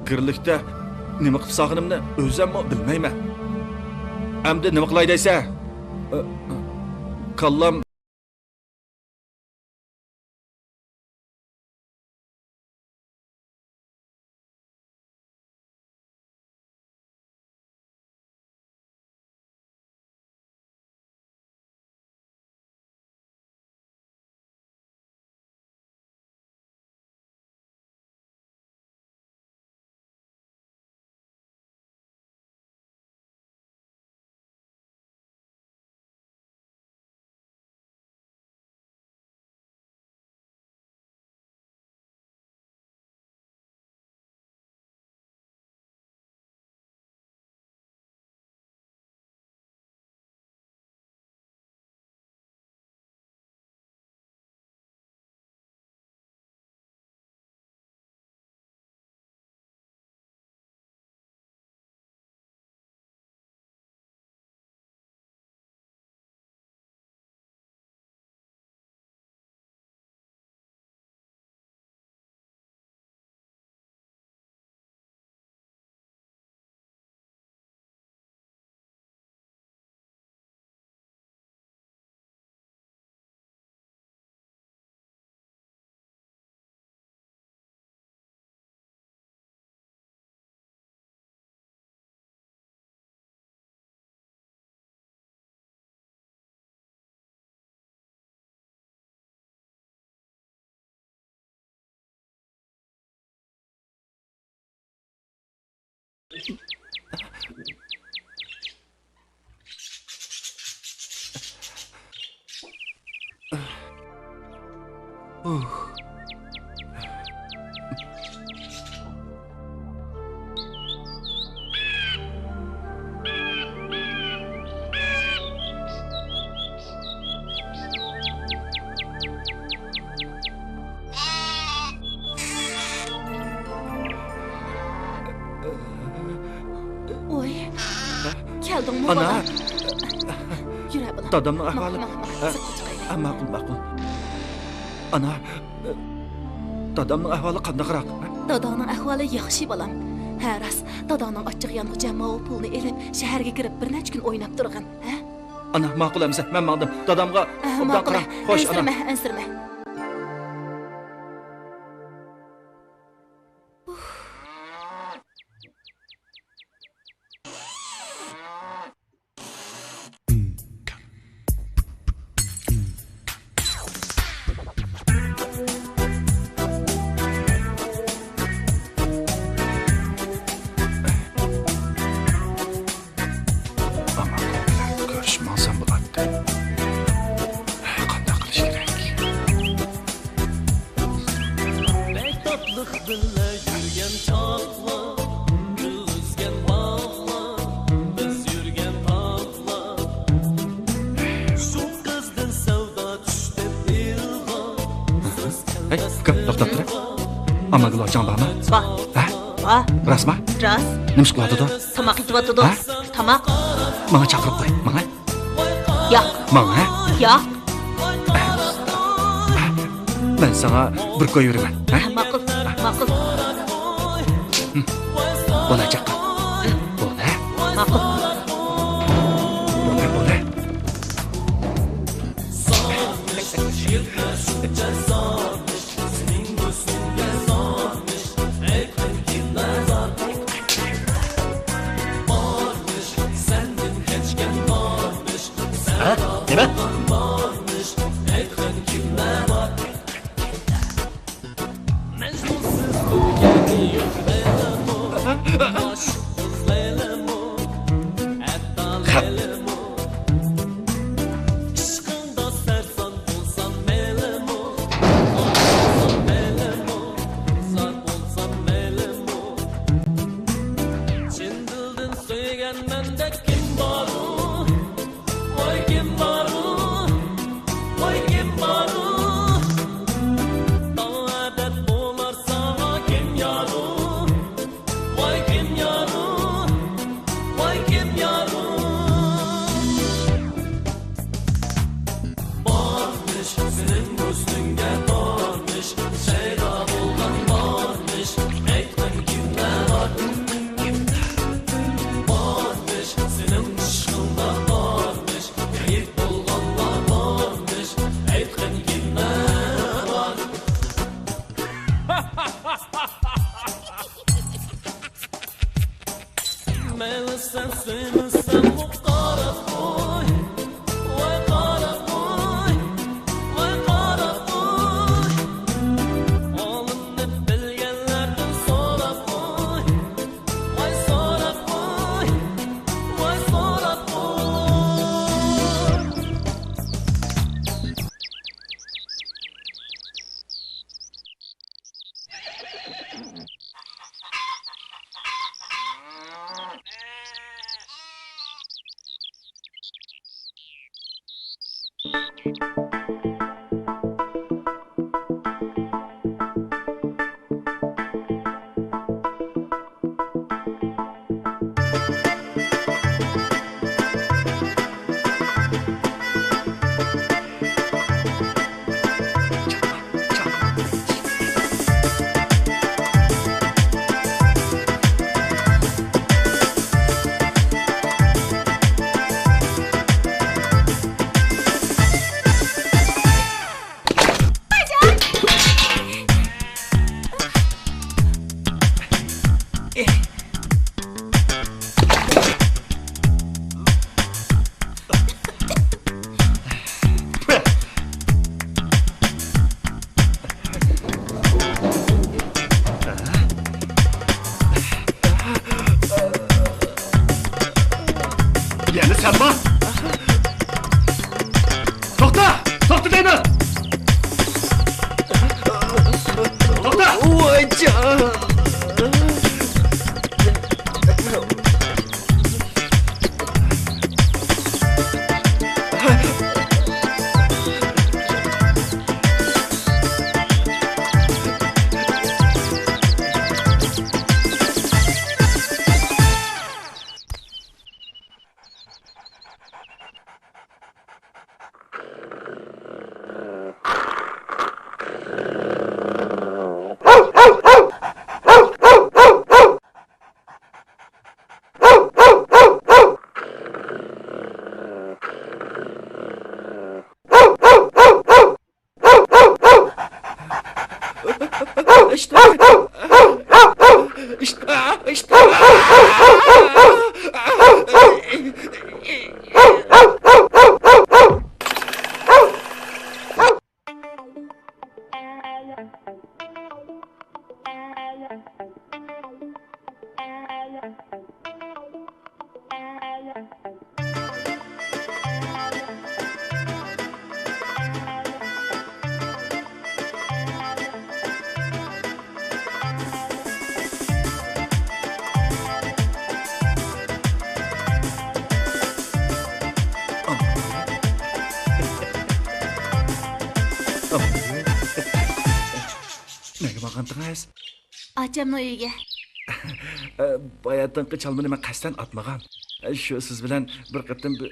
گىرلىكتە نېمە قىلىپ سالغىنىمنى ئۆزۈممۇ بىلمەيمەن. ئەمدى نېمە قىلاي دەيسەن؟ ئە، كاللام ۋوي، كەلدىڭمۇ، ئانا، بالام؟ يۈرە، بالام. دادامنىڭ ئەھۋالى. ماڭ، ماڭ، ماڭ. ھە؟ سىرتقا چىقايلى. ھە، ماقۇل، ماقۇل. ئانا، دادامنىڭ ئەھۋالى قانداقراق؟ داداڭنىڭ ئەھۋالى ياخشى، بالام. ھە، راست، داداڭنىڭ ئاچچىقى يانغۇچە ماۋۇ پۇلنى ئېلىپ، شەھەرگە كىرىپ بىر نەچچە كۈن ئويناپ تۇرغىن، ھە؟ ئانا، ماقۇل ئەمىسە، مەن ماڭدىم. دادامغا ئوبدان قاراڭ. خوش، ئانا. ئەنسىرىمە، ئەنسىرىمە. ئامان بىلەن كۆرۈشۈپ ماڭسام بولاتتى. قانداق قىلىش كېرەك؟ بەك تاتلىق بىللە يۈرگەن چاغلار، گۈل ئۈزگەن باغلار، بىز يۈرگەن تاغلار. شۇ قىزدىن سەۋدا چۈش دەپ ئىلغار. ھەي، ئۇكام، توختاپ تۇرە. ئامانگۈل ئاچاڭ بارمۇ؟ بار. ھە؟ بار. راستمۇ؟ راست. نېمە ئىش قىلىۋاتىدۇ؟ تاماق ئېتىۋاتىدۇ. ھە؟ تاماق. ماڭا چاقىرىپ قوي، ماڭا. ياق. ماڭا، ھە؟ ياق. مەن ساڭا بىر كوي بېرىمەن، ھە؟ ماقۇل، ماقۇل. بولە، چاققان. بولە. ماقۇل. بولە، بولە. ھە؟ نېمە؟ خەپ. چىن دىلدىن سۆيگەن مەندەك كىم بارۇ؟ ۋاي كىم بارۇ؟ ۋاي كىم بارۇ؟ داۋا دەپ بولار ساڭا كىم يارۇ؟ ۋاي كىم يارۇ؟ ۋاي كىم يارۇ؟ بارمىش سېنىڭ ھۆسنۈڭگە بارمىش، شەيدا بولغان بارمىش، ئېيتقىن كىملەر بار؟ بارمىش سېنىڭ ئىشقىڭدا بارمىش، مېيىپ بولغانلار بارمىش، ئېيتقىن كىملەر بار؟ مەيلى سەن سۆيمىسەڭمۇ قاراپ قوي، ۋاي قاراپ قوي، ۋاي قاراپ قوي. ھالىمنى بىلگەنلەردىن سوراپ قوي، ۋاي سوراپ قوي، ۋاي سوراپ قوي. سەنمۇ؟ توختا! توختا دەيمەن! توختا! ۋايجان! نەگە بارغانتىڭىز؟ ئاچامنىڭ ئۆيىگە. باياتىنقى چالمىنى مەن قەستەن ئاتمىغان. شۇ سىز بىلەن بىر قېتىم بىر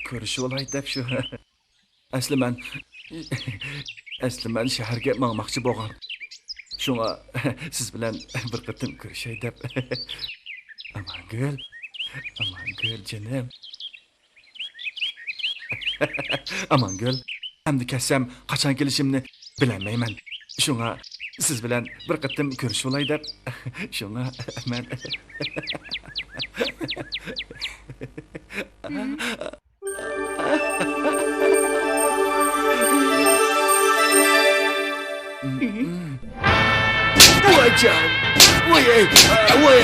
كۆرۈشۈۋالاي دەپ شۇ. ئەسلى مەن، ئەسلى مەن شەھەرگە ماڭماقچى بولغان. شۇڭا سىز بىلەن بىر قېتىم كۆرۈشەي دەپ. ئامانگۈل، ئامانگۈل جېنىم. ئامانگۈل، ئەمدى كەتسەم قاچان كېلىشىمنى بىلەلمەيمەن. شۇڭا سىز بىلەن بىر قېتىم كۆرۈشۈۋالاي دەپ. شۇڭا مەن. ۋايجان! ۋاي! ۋاي!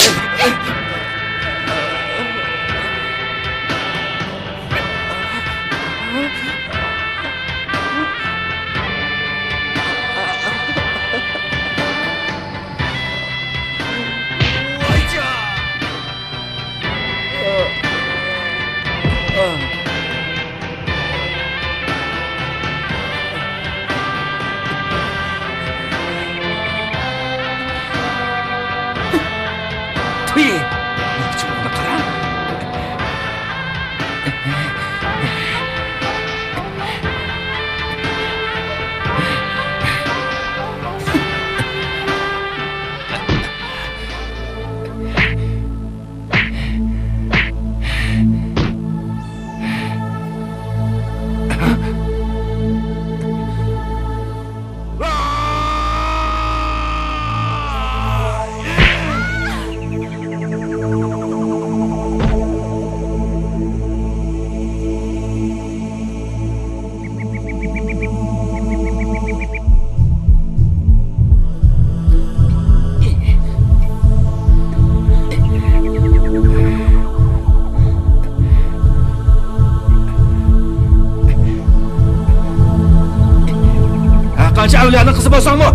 تۇي! نېمە ئۈچۈن ئۇنى قارا؟ ھەر قانچە ئەۋلىيانىڭ قىزى بولساڭمۇ.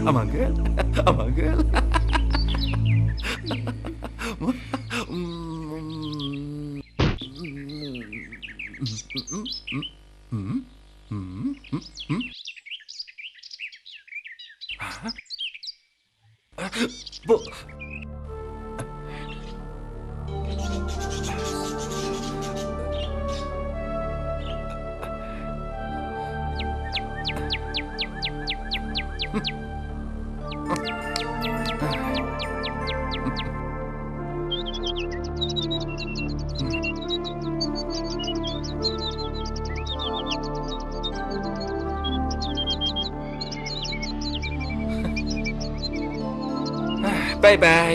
ئامانگۈل، ئامانگۈل. بۇ. باي باي.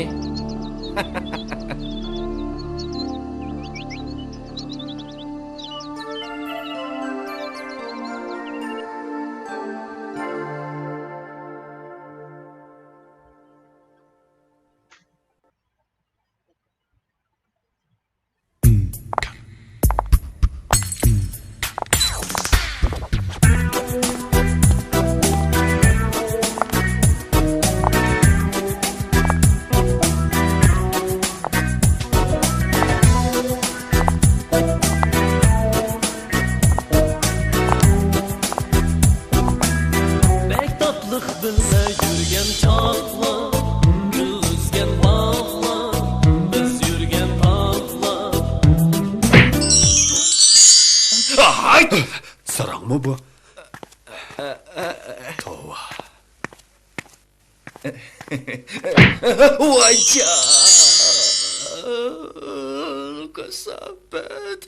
بەك تاتلىق بىللە يۈرگەن چاغلار، گۈل ئۆسكەن باغلار، بىز يۈرگەن تاغلار. ھاي! ساراڭمۇ بۇ؟ توۋا. ۋايجان، كاساپەت.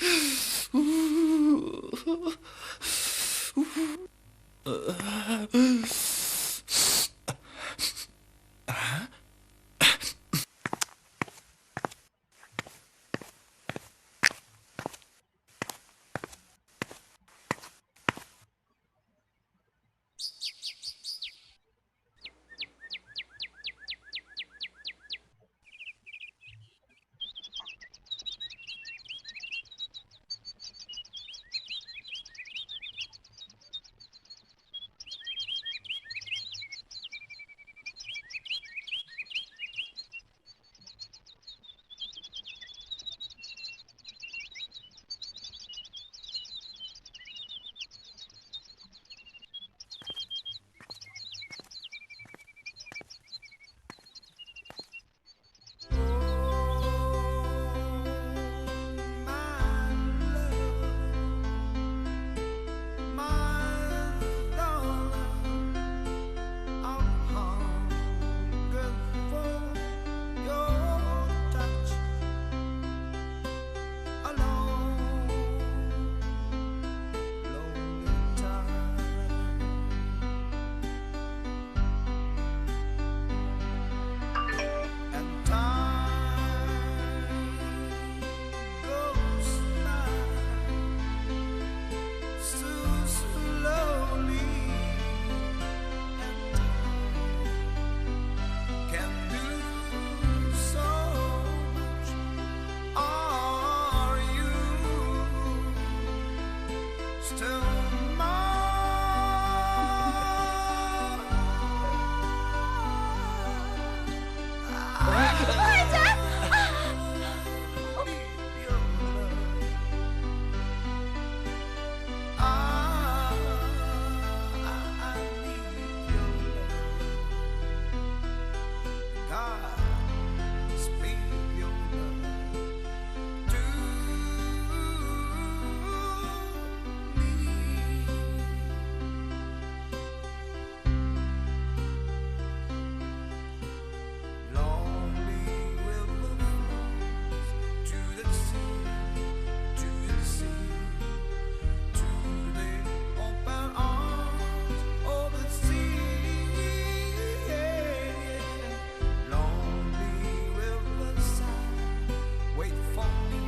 Lonely riverside, wait for me,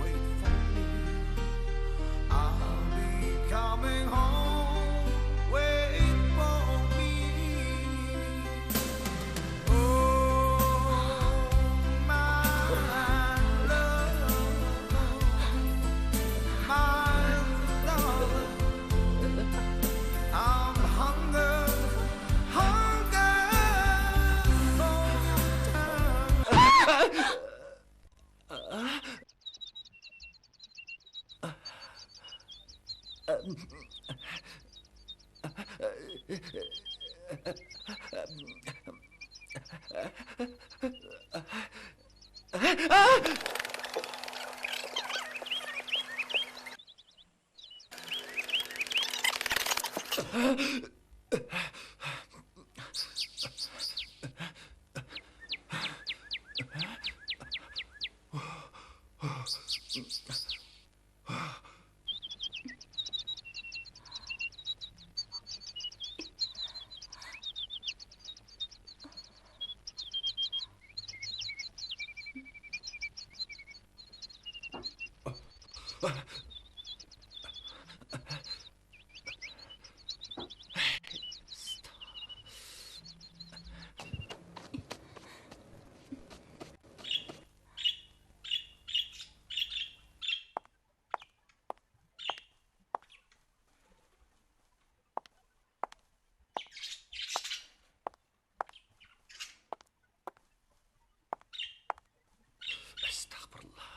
wait for me. I'll be coming home, wait for me. Oh, my love, my darling, I'm hungry. ئەستەغپۇرۇللا.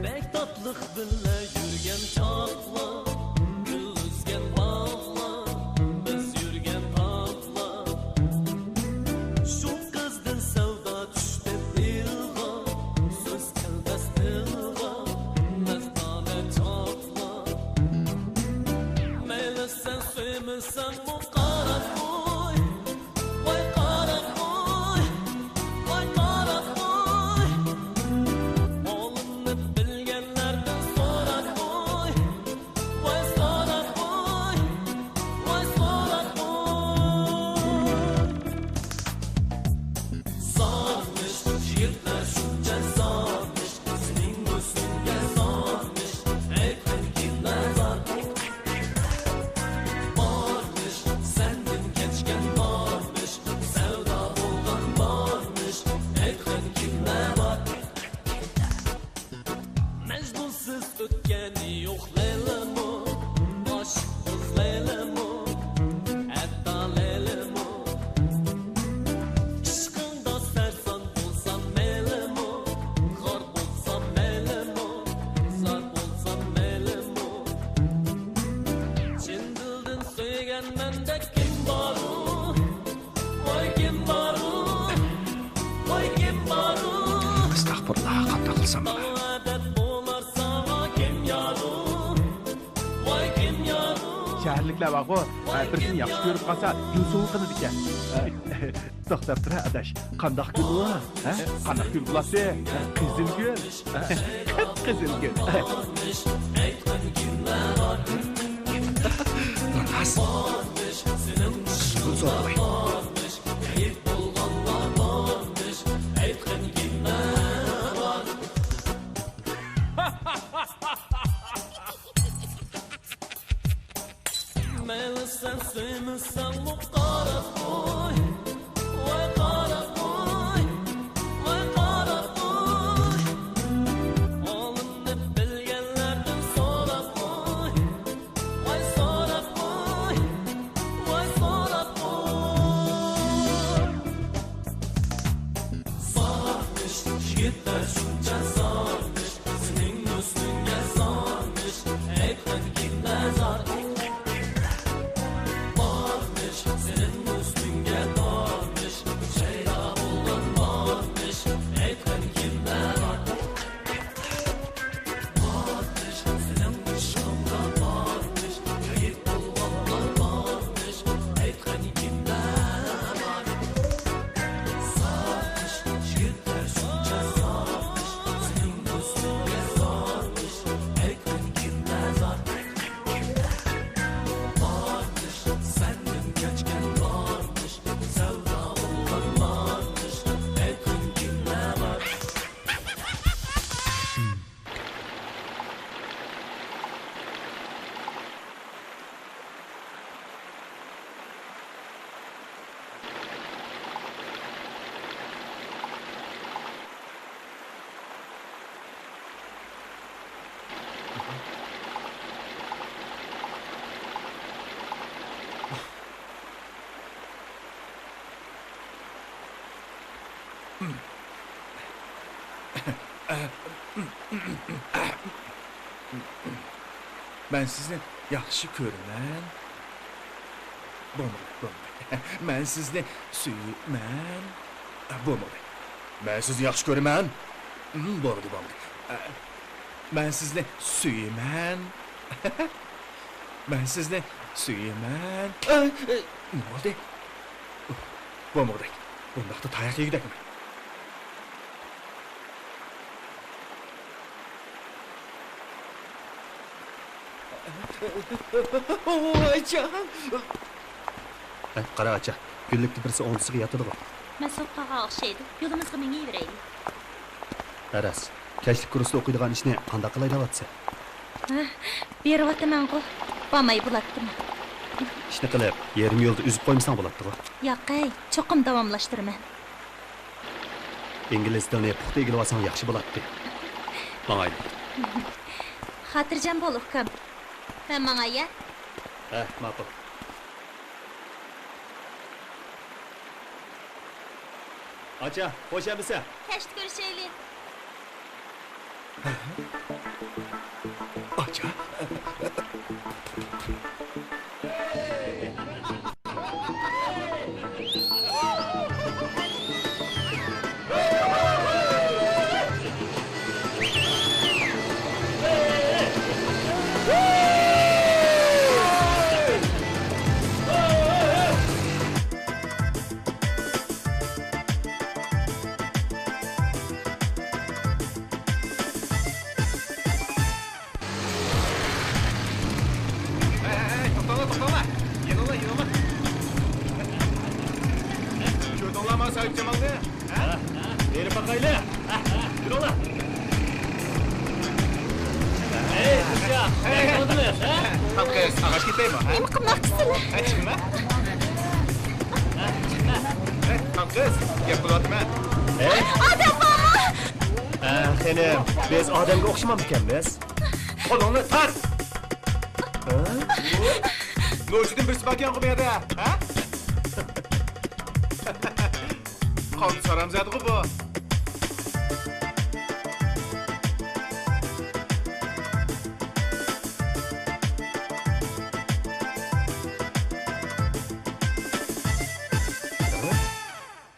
بەك تاتلىق بىللە يۈرگەن چاغلار، گۈل ئۆسكەن باغلار، بىز يۈرگەن تاغلار. شۇ قىزدىن سەۋدا چۈشتى دىلغا، سۆز كەلمەس تىلغا، مەستانە چاغلار. مەيلى سەن سۆيمىسەڭمۇ قاراپ قوي. ۋاي قاراپ قوي، ۋاي قاراپ قوي. ئالىمنى بىلگەنلەردىن سوراپ قوي. ۋاي سوراپ قوي، ۋاي سوراپ قوي. زارمىش يىگىتلەر شۇنچە زارمىش، سېنىڭ ھۆسنۈڭگە زارمىش، ئېيتقىن كىملەر زار. بارمىش، سەندىن كەچكەن بارمىش، سەۋدا بولغان بارمىش، ئېيتقىن كىملەر بار. مەجنۇنسىز ئۆتكەن يوق لەيلىمۇ، ئاشىق قىز لەيلىمۇ، ھەتتا لەيلىمۇ. ئىشقىڭدا سەرسان بولسام مەيلىمۇ، خار بولسام مەيلىمۇ، زار بولسام مەيلىمۇ. چىن دىلدىن سۆيگەن مەندەك كىم بارۇ؟ ۋاي كىم بارۇ؟ ۋاي كىم بارۇ؟ ئەستەغپۇرۇللا، قانداق قىلسام بولار؟ دەپ ئۇلار ساڭا كىم يارۇ؟ ۋاي كىم يارۇ؟ شەھەرلىكلەر بارغۇ، ھە، بىرسىنى ياخشى كۆرۈپ قالسا، يۈزى سوۋۇقلىنىدىكەن. توختاپ تۇر، ئاداش. قانداق گۈل ئۇ؟ ھە؟ قانداق گۈل بولاتتى؟ قىزىل گۈل. قىپقىزىل گۈل. راست. قىزىل گۈل سوۋغا. مەيلى سەن سۆيمىسەڭمۇ قاراپ قوي، ۋاي قاراپ قوي، ۋاي قاراپ قوي. ئالىمنى بىلگەنلەردىن سوراپ قوي، ۋاي سوراپ قوي، ۋاي سوراپ قوي. زارمىش، يىگىتلەر شۇنچە زارمىش، سېنىڭ ھۆسنۈڭگە زارمىش، ئېيتقىن كىملەر زار. بارمىش، سېنىڭ ھۆسنۈڭگە بارمىش، شەيدا بولغان بارمىش، ئېيتقىن كىملەر بار. بارمىش، سېنىڭ ئىشقىڭدا بارمىش، شېھىت بولغانلار بارمىش، ئېيتقىن كىملەر بار. زارمىش، يىگىتلەر شۇنچە زارمىش، سېنىڭ ھۆسنۈڭگە زارمىش، ئېيتقىن كىملەر زار. بارمىش، سەندىن كەچكەن بارمىش، سەۋدا بولغان بارمىش، ئېيتقىن كىملەر بار. مەن سىزنى ياخشى كۆرىمەن. بولمىدى، بولمىدى. مەن سىزنى سۆيىمەن. بولمىدى. مەن سىزنى ياخشى كۆرىمەن. بولمىدى، بولمىدى. مەن سىزنى سۆيىمەن. مەن سىزنى سۆيىمەن. نېمە بولدى؟ بولمىغۇدەك. بۇنداقتا تاياق يېگۈدەكمەن. ۋايجان! ھە، قارا ئاچا، گۈللۈكتە بىرسى ئوڭدىسىغا ياتىدىغۇ. مەن سوقۇپ قالغان ئوخشايدۇ. يولىمىزغا مېڭىۋېرەيلى. ھە راست، كەچلىك كۇرستا ئوقۇيدىغان ئىشنى قانداق قىلاي دەۋاتىسەن؟ ھە، بېرىۋاتىمەنغۇ، بارماي بولاتتىمۇ؟ ئىشنى قىلىپ، يېرىم يولدا ئۈزۈپ قويمىساڭ بولاتتىغۇ. ياقەي، چوقۇم داۋاملاشتۇرىمەن. ئىنگلىز تىلىنى پۇختا ئىگىلىۋالساڭ ياخشى بولاتتى. ماڭايلى. خاتىرجەم بول، ئۇكام. مەن ماڭاي، يە؟ ھە، ماقۇل. ئاچا، خوش ئەمىسە. كەچتە كۆرۈشەيلى. ئاچا. ھەي، ھەي، ھەي، توختاڭلار، توختاڭلار! يېنىڭلار، يېنىڭلار! كۆردۈڭلارمۇ ساھىبجامالنى؟ ھە؟ بېرىپ باقايلى! يۈرۈڭلار! ھەي، قىزچاق، نەگە قالدىڭىز، ھە؟ خانقىز، ئاغاچ كېتەيمۇ، ھە؟ نېمە قىلماقچىسىلەر؟ ھە، چىقما! ھەي، خانقىز، گەپ قىلىۋاتىمەن. ھەي! ئادەم بارمۇ؟ ھە، خېنىم، بىز ئادەمگە ئوخشىمامدىكەنمىز؟ قولۇڭنى تارت! ھە؟ نوچىدىن بىرسى باركەنغۇ بۇ يەردە، ھە؟ قان سارامزادىغۇ بۇ.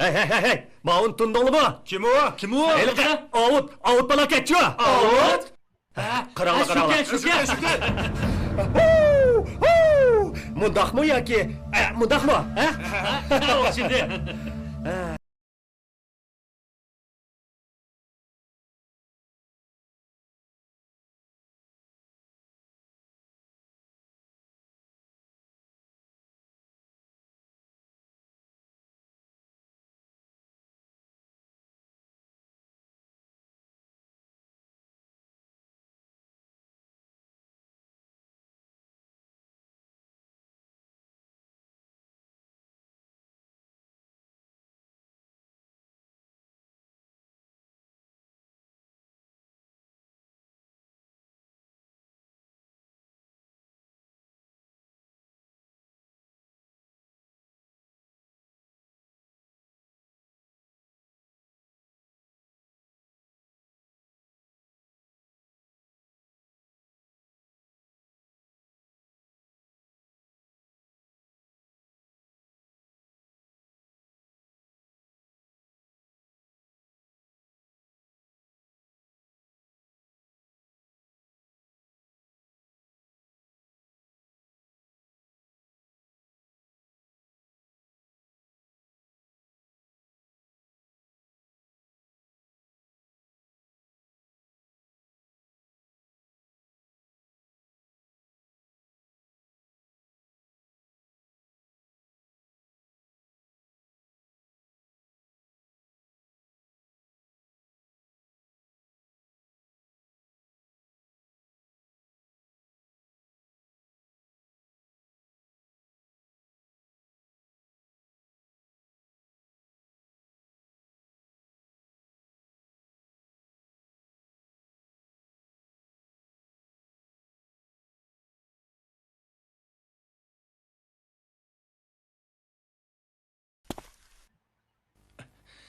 ھەي، ھەي، ھەي، ھەي! ماۋۇنى تونۇدۇڭلىمۇ؟ كىم ئۇ؟ كىم ئۇ؟ ھېلىقى ئاۋۇت، ئاۋۇت بالا كەتچۇ! ئاۋۇت؟ ھە، قاراڭلار، ھە، قاراڭلار. شۇكەن، شۇكەن. ھۇ، ھۇ! مۇنداقمۇ ياكى، ئە، مۇنداقمۇ؟ ھە؟ ھە، ئوخشىدى.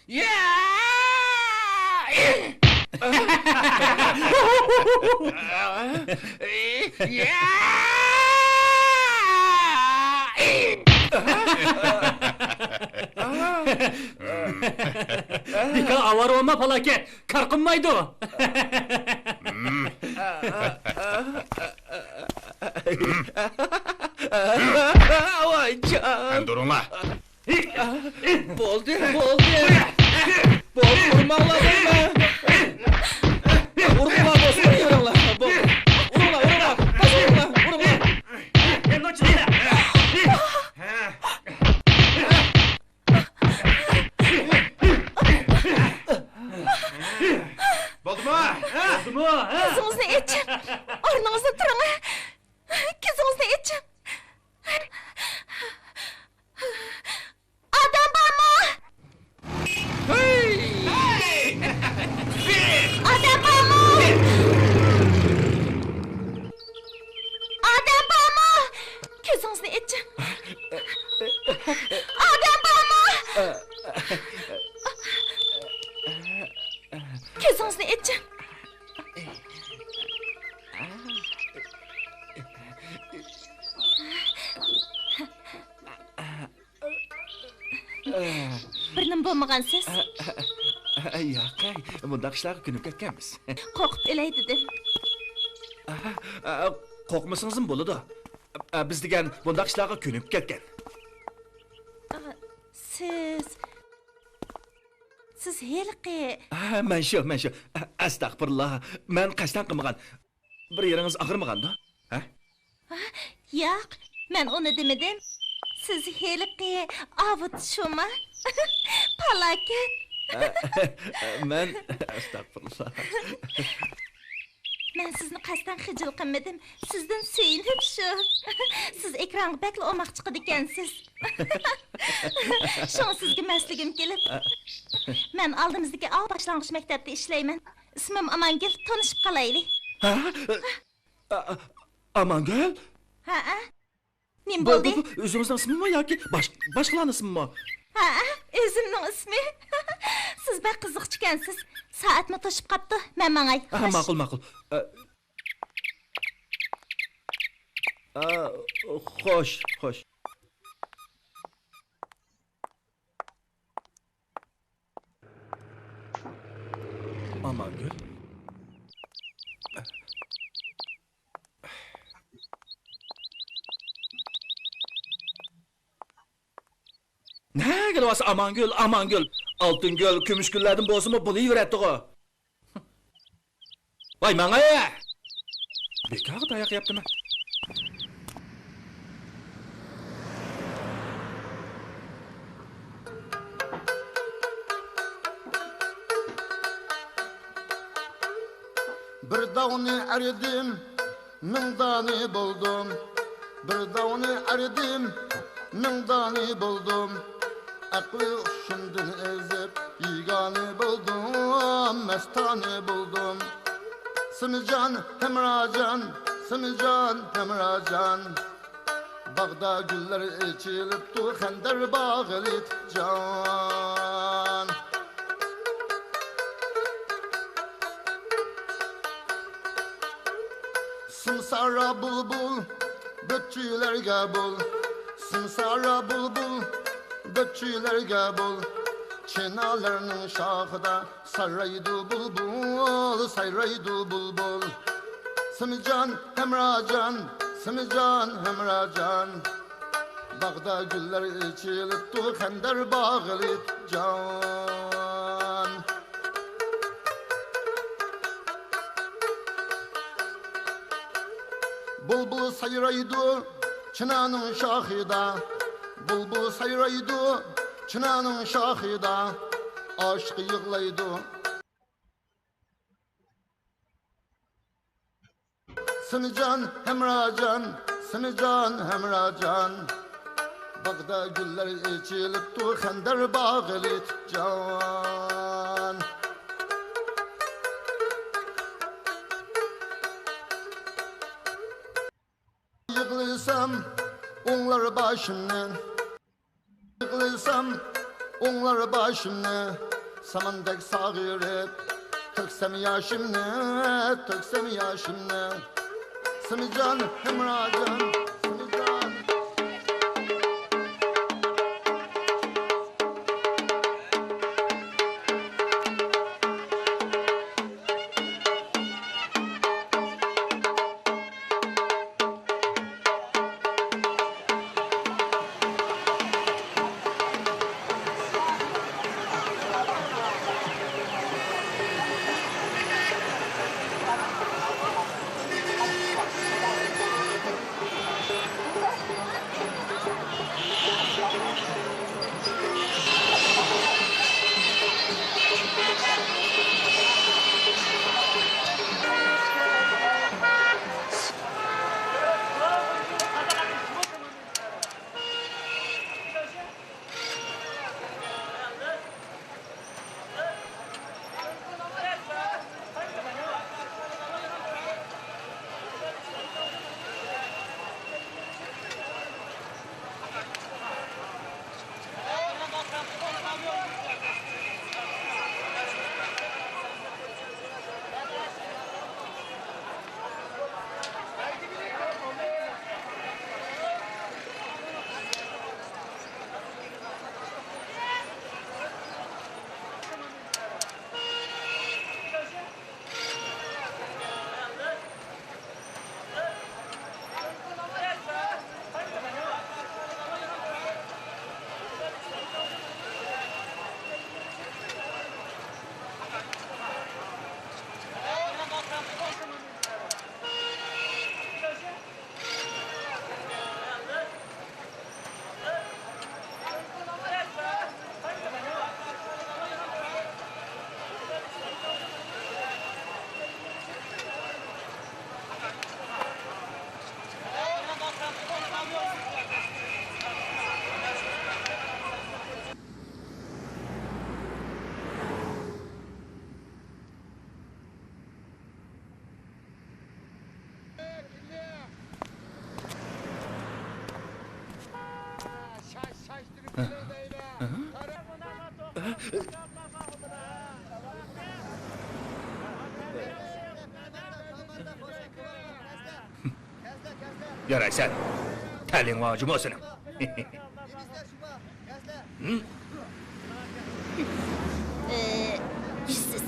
يا! يا! بىكار ئاۋارە بولما، پالاكەت. كار قىلمايدۇ. ۋايجان. ئەمدى ئۇرۇڭلار. بولدى، بولدى. بولدى، ئۇرماڭلار، بولدى. ئۇرۇڭلار، بولسۇن، ئۇرۇڭلار. بولدى. ئۇرۇڭلار، ئۇرۇڭلار. تاش ئۇرۇڭلار، ئۇرۇڭلار. بولدىمۇ؟ بولدىمۇ؟ كۆزىڭىزنى ئېچىڭ. ئورنىڭىزدا تۇرۇڭ. كۆزىڭىزنى ئېچىڭ. ئادەم بارمۇ؟ ئادەم بارمۇ؟ ئادەم بارمۇ؟ كۆزىڭىزنى ئېچىڭ. ئادەم بارمۇ؟ كۆزىڭىزنى ئېچىڭ. بىر نېمە بولمىغانسىز؟ ياق، مۇنداق ئىشلارغا كۆنۈپ كەتكەنمىز. قورقۇپ ئۆلەي دېدىم. قورقمىسىڭىزمۇ بولىدۇ. بىز دېگەن بۇنداق ئىشلارغا كۆنۈپ كەتكەن. سىز، سىز ھېلىقى. مەن شۇ، مەن شۇ. ئەستەغپۇرۇللا، مەن قەستەن قىلمىغان. بىر يېرىڭىز ئاغرىمىغاندۇ؟ ھە؟ ھە؟ ياق، مەن ئۇنى دېمىدىم. سىز ھېلىقى ئاۋۇت شۇما؟ پالاكەت. مەن، ئەستەغپۇرۇللا. مەن سىزنى قەستەن خىجىل قىلمىدىم. سىزدىن سۆيۈنۈپ شۇ. سىز ئېكرانغا بەكلا ئوماق چىقىدىكەنسىز. شۇڭا سىزگە مەسلىگۈم كېلىپ. مەن ئالدىمىزدىكى ئاۋۇ باشلانغۇچ مەكتەپتە ئىشلەيمەن. ئىسمىم ئامانگۈل، تونۇشۇپ قالايلى. ھە؟ ئا-، ئا-، ئامانگۈل؟ ھەئە. نېمە بۇ، بولدى؟ بۇ، بۇ ئۆزىڭىزنىڭ ئىسمىمۇ ياكى باش-، باشقىلارنىڭ ئىسمىمۇ؟ ھەئە، ئۆزۈمنىڭ ئىسمى. سىز بەك قىزىقچىكەنسىز. سائەتمۇ توشۇپ قاپتۇ. مەن ماڭاي. ھە، خوش. ماقۇل، ماقۇل. ئە، ئە، خوش، خوش. ئامانگۈل؟ نەگە كېلىۋاتسا ئامانگۈل، ئامانگۈل! ئالتۇنگۈل، كۈمۈشگۈللەردىن بولسىمۇ بولۇۋېرەتتىغۇ. ۋاي، ماڭاي! بىكارغا تاياق يەپتىمەن. بىر داۋنى ئەردىم، مىڭ دانى بولدۇم. بىر داۋنى ئەردىم، مىڭ دانى بولدۇم. ئەقلى ھوشۇمدىن ئېزىپ، بىگانە بولدۇم، مەستانە بولدۇم. سىمجان، ھەمراجان، سىمجان، ھەمراجان. باغدا گۈللەر ئېچىلىپتۇ، خەندەر باغلىتىپ جان. سىمسارا بۇلبۇل، بۆكچىلەرگە بول. سىمسارا بۇلبۇل، بۆكچىلەرگە بول. چىنالارنىڭ شاخىدا سايرايدۇ بۇلبۇل، سايرايدۇ بۇلبۇل. سىمجان، ھەمراجان، سىمجان، ھەمراجان. باغدا گۈللەر ئېچىلىپتۇ، خەندەر باغلىتىپ جان. بۇلبۇل سايرايدۇ چىنانىڭ شاخىدا. بۇلبۇل سايرايدۇ چىنانىڭ شاخىدا. ئاشىق يىغلايدۇ. سىمجان، ھەمراجان، سىمجان، ھەمراجان. باغدا گۈللەر ئېچىلىپتۇ، خەندەر باغلىتىپ جان. يىغلىسام ئوڭلار باشىمنى، يىغلىسام ئوڭلار باشىمنى، ساماندەك ساغىرىپ تۆكسەم ياشىمنى، تۆكسەم ياشىمنى. سىمجان، ھەمراجان، سىمجان. يارايسەن. تەلىيىڭ ۋاجىمۇ سېنىڭ. ئى، يۈزسىز.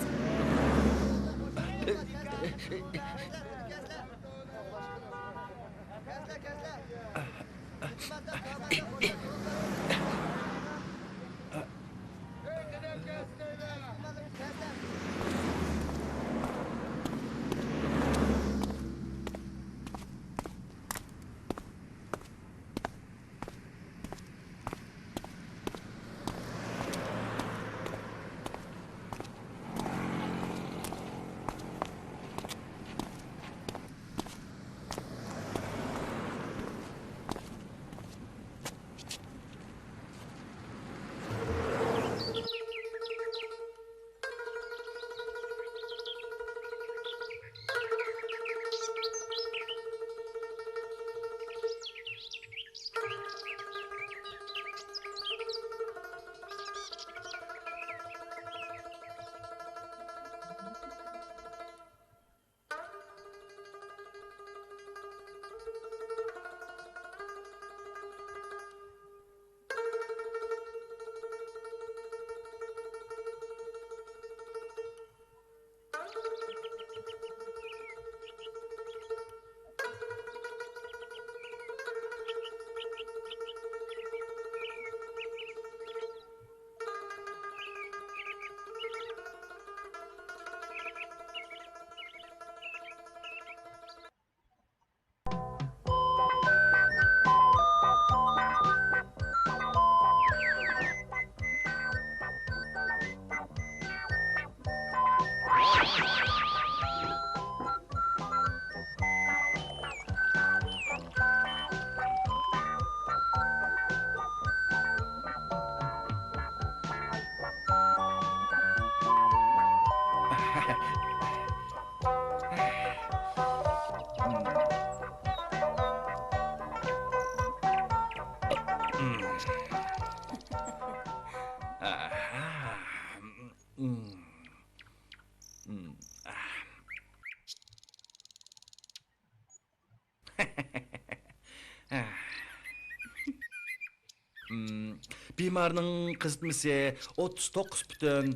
بىمارنىڭ قىزىتمىسى ئوتتۇز توققۇز پۈتۈن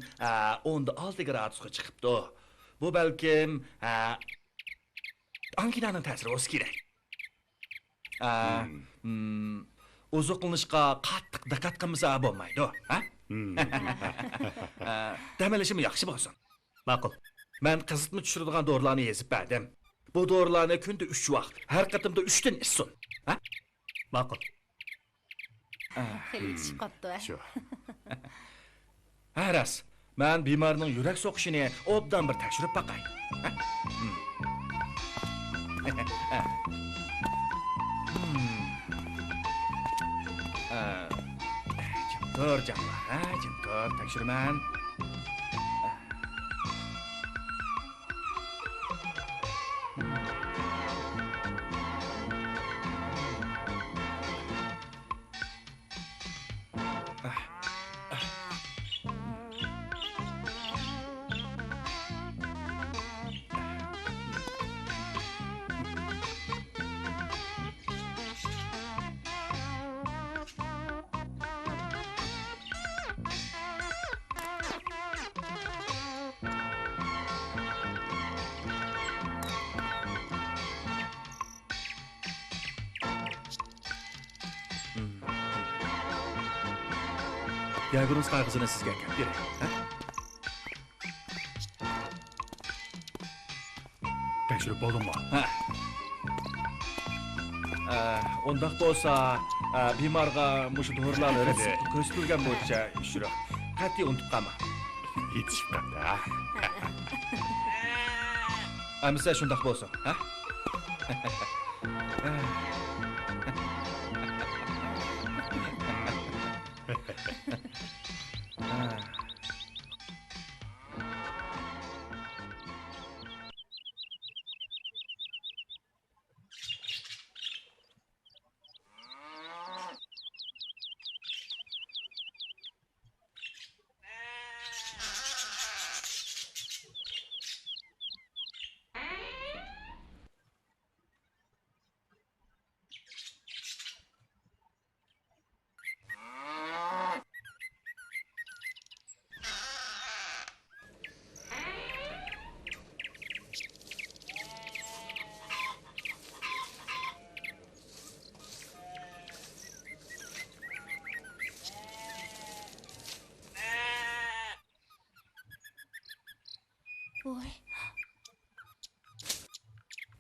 ئوندىن ئالتە گرادۇسقا چىقىپتۇ. بۇ بەلكىم ئانگىنانىڭ تەسىرى بولسا كېرەك. ئوزۇقلىنىشقا قاتتىق دىققەت قىلمىسا بولمايدۇ. دەم ئېلىشىمۇ ياخشى بولسۇن. ماقۇل. مەن قىزىتما چۈشۈرىدىغان دورىلارنى يېزىپ بەردىم. بۇ دورىلارنى كۈندە ئۈچ ۋاق، ھەر قېتىمدا ئۈچتىن ئىچسۇن. ھە؟ ماقۇل. خېلى ئىچىپ قاپتۇ، ھە؟ شۇ. ھە، راست. مەن بىمارنىڭ يۈرەك سوقۇشىنى ئوبدان بىر تەكشۈرۈپ باقاي. ھە؟ ھىم. ھىم. ھە. جىم تۇر، جانلار، ھە؟ جىم تۇر، تەكشۈرىمەن. دىئاگنوز قەغىزىنى سىزگە ئەكەپ بېرەي، ھە؟ تەكشۈرۈپ بولدۇڭمۇ؟ ھە. ئە، ئۇنداق بولسا، ئە، بىمارغا مۇشۇ دورىلار رېتسېپتتا كۆرسىتىلگەن بويىچە ئىچۈرۈڭ. قەتئىي ئۇنتۇپ قالما. يېتىشىپ قاپتۇ، ھە؟ ئەمىسە شۇنداق بولسۇن، ھە؟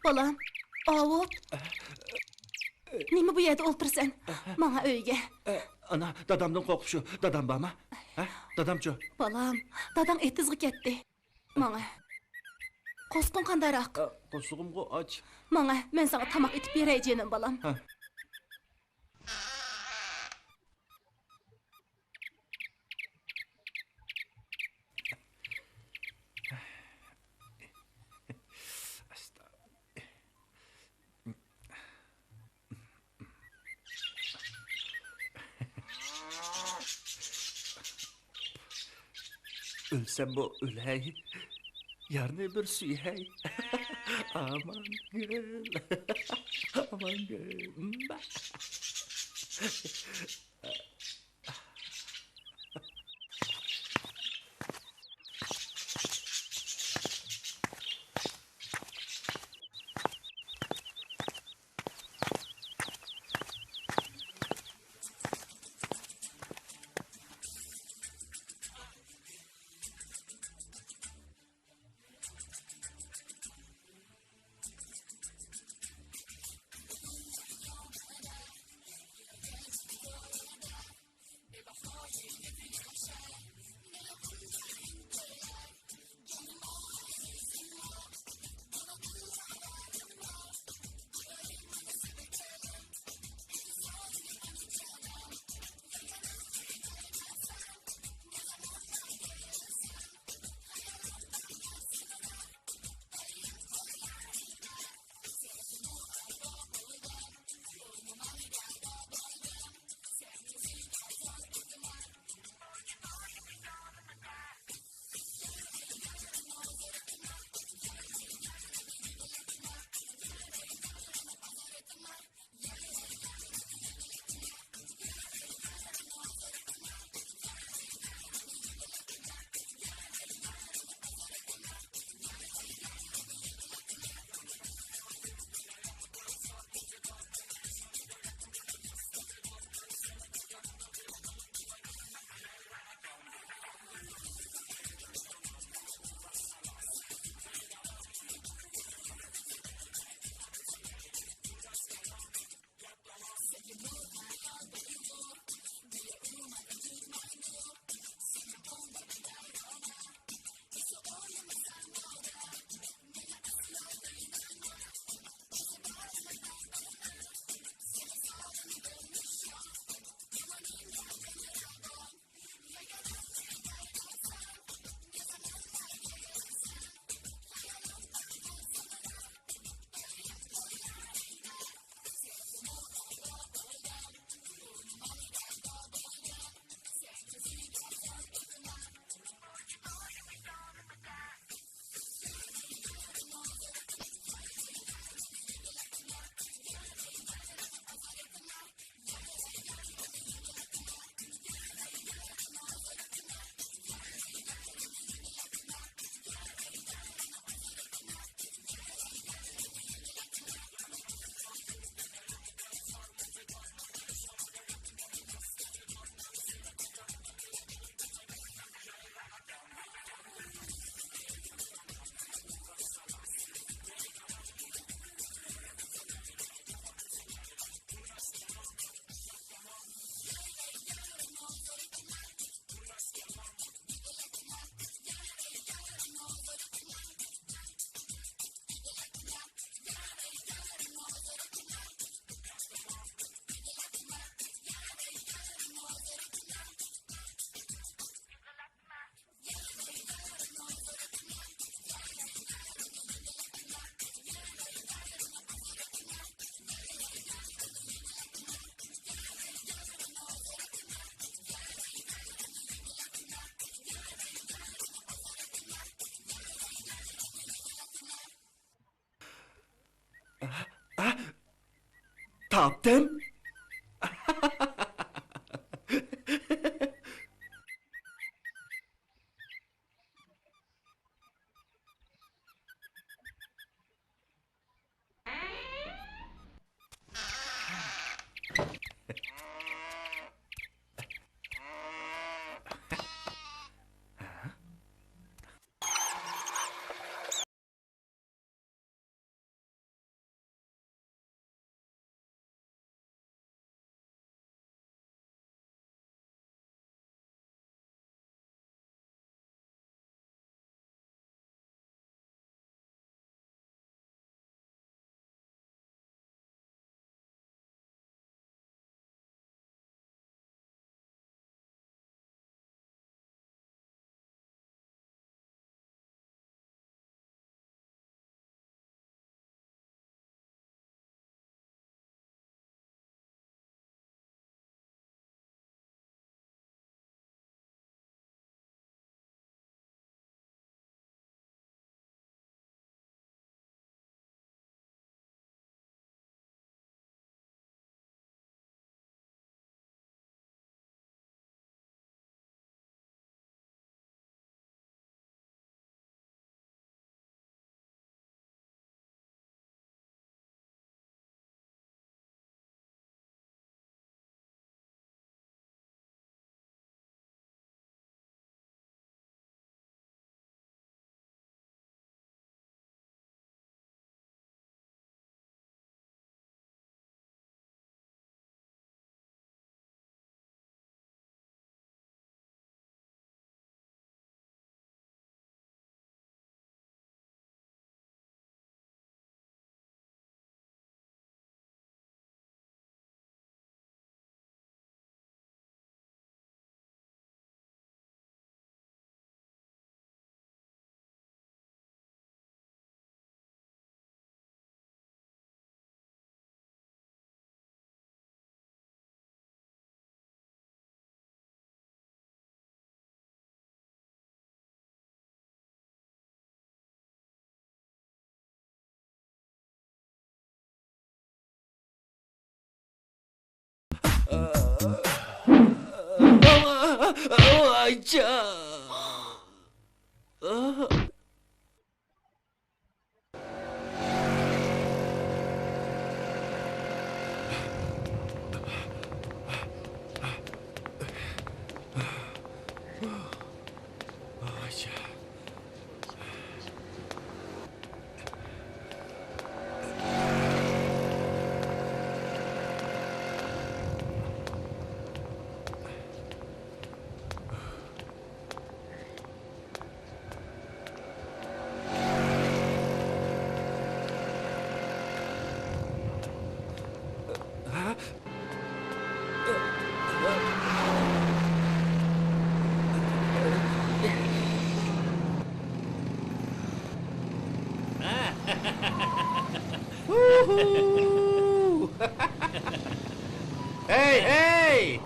بالام، ئاۋۇ. نېمە بۇ يەردە ئولتۇرىسەن؟ ماڭا ئۆيگە. ئانا، دادامدىن قورقۇپ شۇ. دادام بارما؟ ھە؟ دادامچۇ؟ بالام، داداڭ ئېتىزغا كەتتى. ماڭا. قورسىقىڭ قانداقراق؟ قورسىقىمغۇ ئاچ. ماڭا، مەن ساڭا تاماق ئېتىپ بېرەي، جېنىم بالام. ھە. ئۆلسەممۇ ئۆلەي، يارنى بىر سۆيەي. ئامانگۈل، ئامانگۈل. تاپتىم. ھەي، ھەي!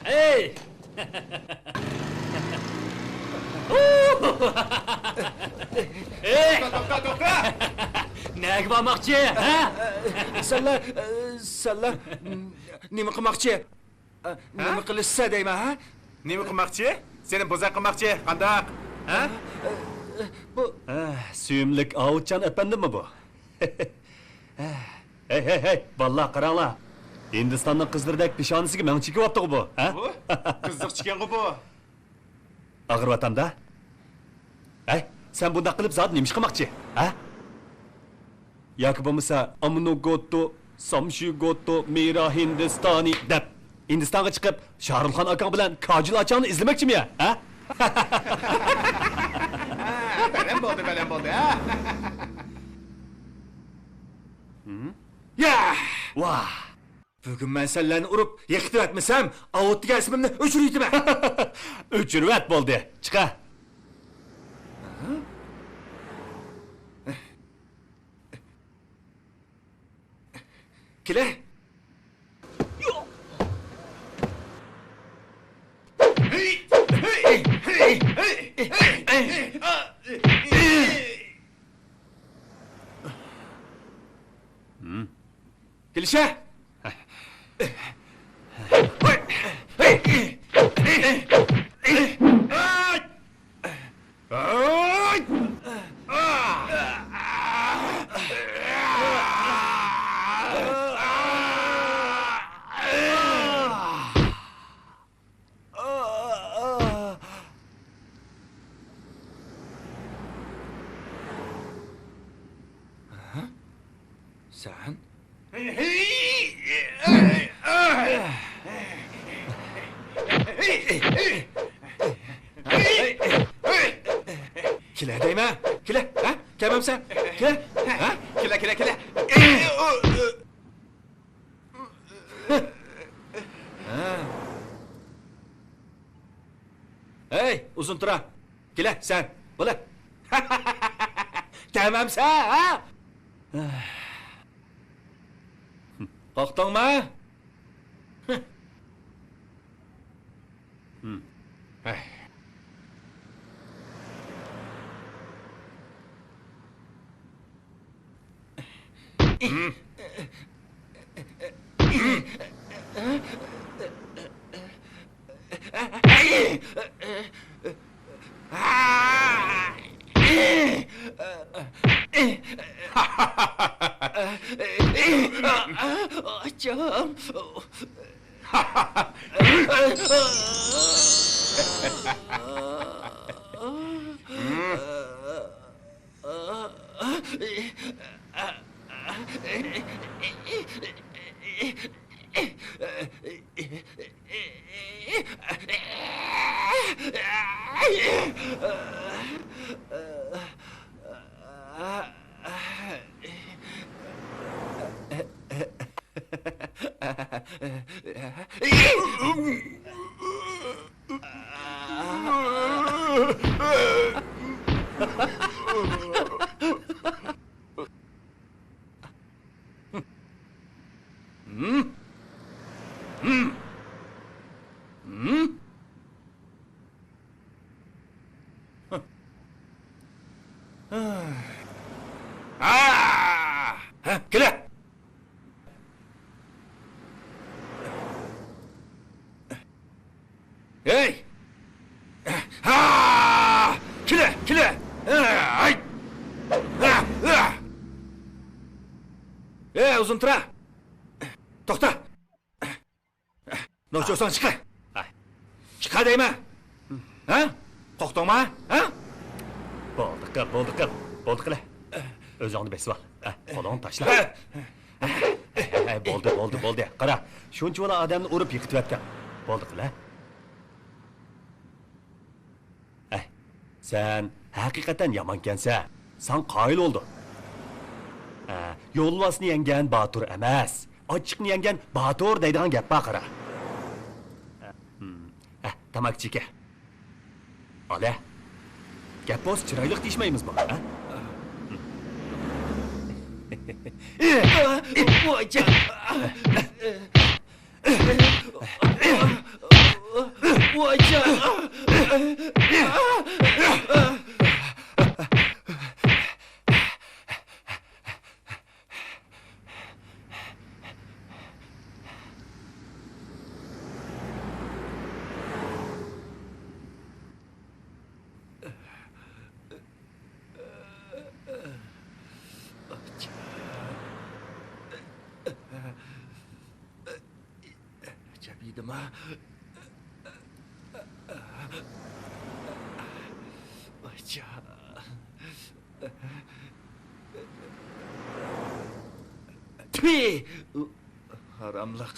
ھەي! ھەي! توختا، توختا، توختا! نەگە بارماقچى، ھە؟ سەنلەر، سەنلەر نېمە قىلماقچى؟ ھە؟ نېمە قىلىشسا دەيمەن، ھە؟ نېمە قىلماقچى؟ سېنى بوزەك قىلماقچى، قانداق؟ ھە؟ بۇ ھە، سۆيۈملۈك ئاۋۇتجان ئەپەندىممۇ بۇ؟ ھەي، ھەي، ھەي، بالىلار، قاراڭلار. ھىندىستاننىڭ قىزلىرىدەك پېشانىسىگە مەڭ چېكىۋاپتىغۇ بۇ، ھە؟ بۇ قىزىق ئىكەنغۇ بۇ. ئاغرىۋاتامدا؟ ھەي، سەن بۇنداق قىلىپ زادى نېمە ئىش قىلماقچى، ھە؟ ياكى بولمىسا، ئامنو گوتو، سامشۇ گوتو، مىرا ھىندىستانى دەپ، ھىندىستانغا چىقىپ، شاھرۇخخان ئاكاڭ بىلەن كاجول ئاچاڭنى ئىزدىمەكچىمۇ يا، ھە؟ بەلەن بولدى، بەلەن بولدى، ھە؟ يا! ۋاھ! بۈگۈن مەن سەنلەرنى ئۇرۇپ، يىقىتىۋەتمىسەم، ئاۋۇت دېگەن ئىسمىمنى ئۆچۈرۈۋېتىمەن. ئۆچۈرۈۋەت، بولدى. چىقە. كېلە. كېلىشە. سەن؟ كېلە دەيمەن، كېلە، ھە؟ كەلمەمسەن؟ كېلە، ھە؟ كېلە، كېلە، كېلە. ھەي، ئۇزۇن تۇرا. كېلە، سەن. بولە. كەلمەمسەن، ھە؟ قورقتۇڭمۇ؟ ھەي. ئاچام. ھە، كېلە! ئۇزۇن تۇرا. توختا. نوچۇرساڭ چىقار. ھە. چىقار دەيمەن. ھە؟ قورقتۇڭما؟ ھە؟ بولدى قىل، بولدى قىل. بولدى قىل. ئۆزۈڭنى بېسىۋال. ھە، قولۇڭنى تاشلا. ھە. ھە، ھە، بولدى، بولدى، بولدى. قارا، شۇنچىۋالا ئادەمنى ئۇرۇپ يىقىتىۋەتتىڭ. بولدى قىل، ھە. ئەي، سەن ھەقىقەتەن يامانكەنسەن. ساڭا قايىل بولدۇم. ئە، يولۋاسنى يەڭگەن باتۇر ئەمەس، ئاچچىقنى يەڭگەن باتۇر دەيدىغان گەپ بار قارا. ئە، ھىم، ئە، تاماكا چېكە. ئالە. گەپ بولسا چىرايلىق دېيىشمەيمىزمۇ، ھە؟ ۋايجان. چەپ يېدىما؟ ۋايجان. تۈي! ھاراملىق.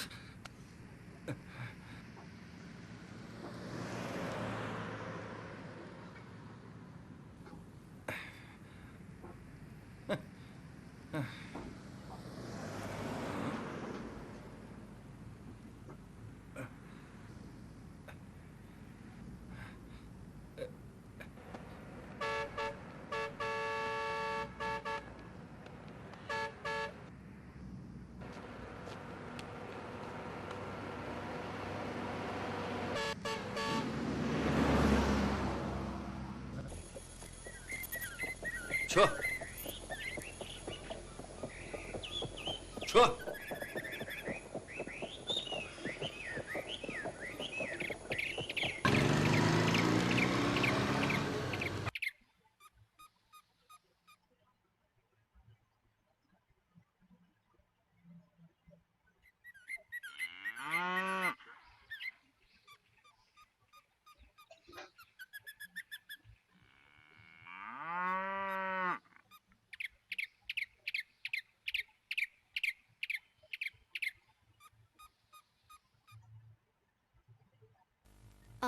چۇھ! چۇھ!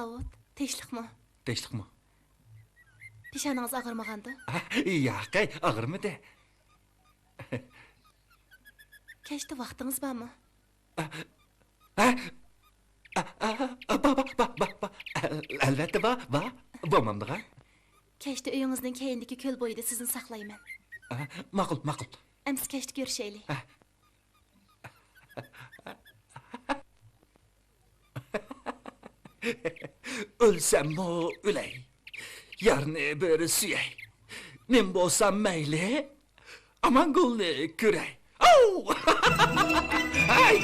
ئاۋۇت، تىنچلىقمۇ؟ تىنچلىقمۇ؟ پېشانىڭىز ئاغرىمىغاندۇ؟ ياقەي، ئاغرىمىدى. كەچتە ۋاقتىڭىز بارمۇ؟ ھە؟ بار، بار، بار، بار، بار. ئەلۋەتتە بار، بار. بولمامدىغان. كەچتە ئۆيىڭىزنىڭ كەينىدىكى كۆل بويىدا سىزنى ساقلايمەن. ماقۇل، ماقۇل. ئەمىسە كەچتە كۆرۈشەيلى. ئۆلسەممۇ ئۆلەي، يارنى بىر سۆيەي. نېمە بولسام مەيلى، ئامانگۈلنى كۆرەي. ئاۋۇ! ھەي!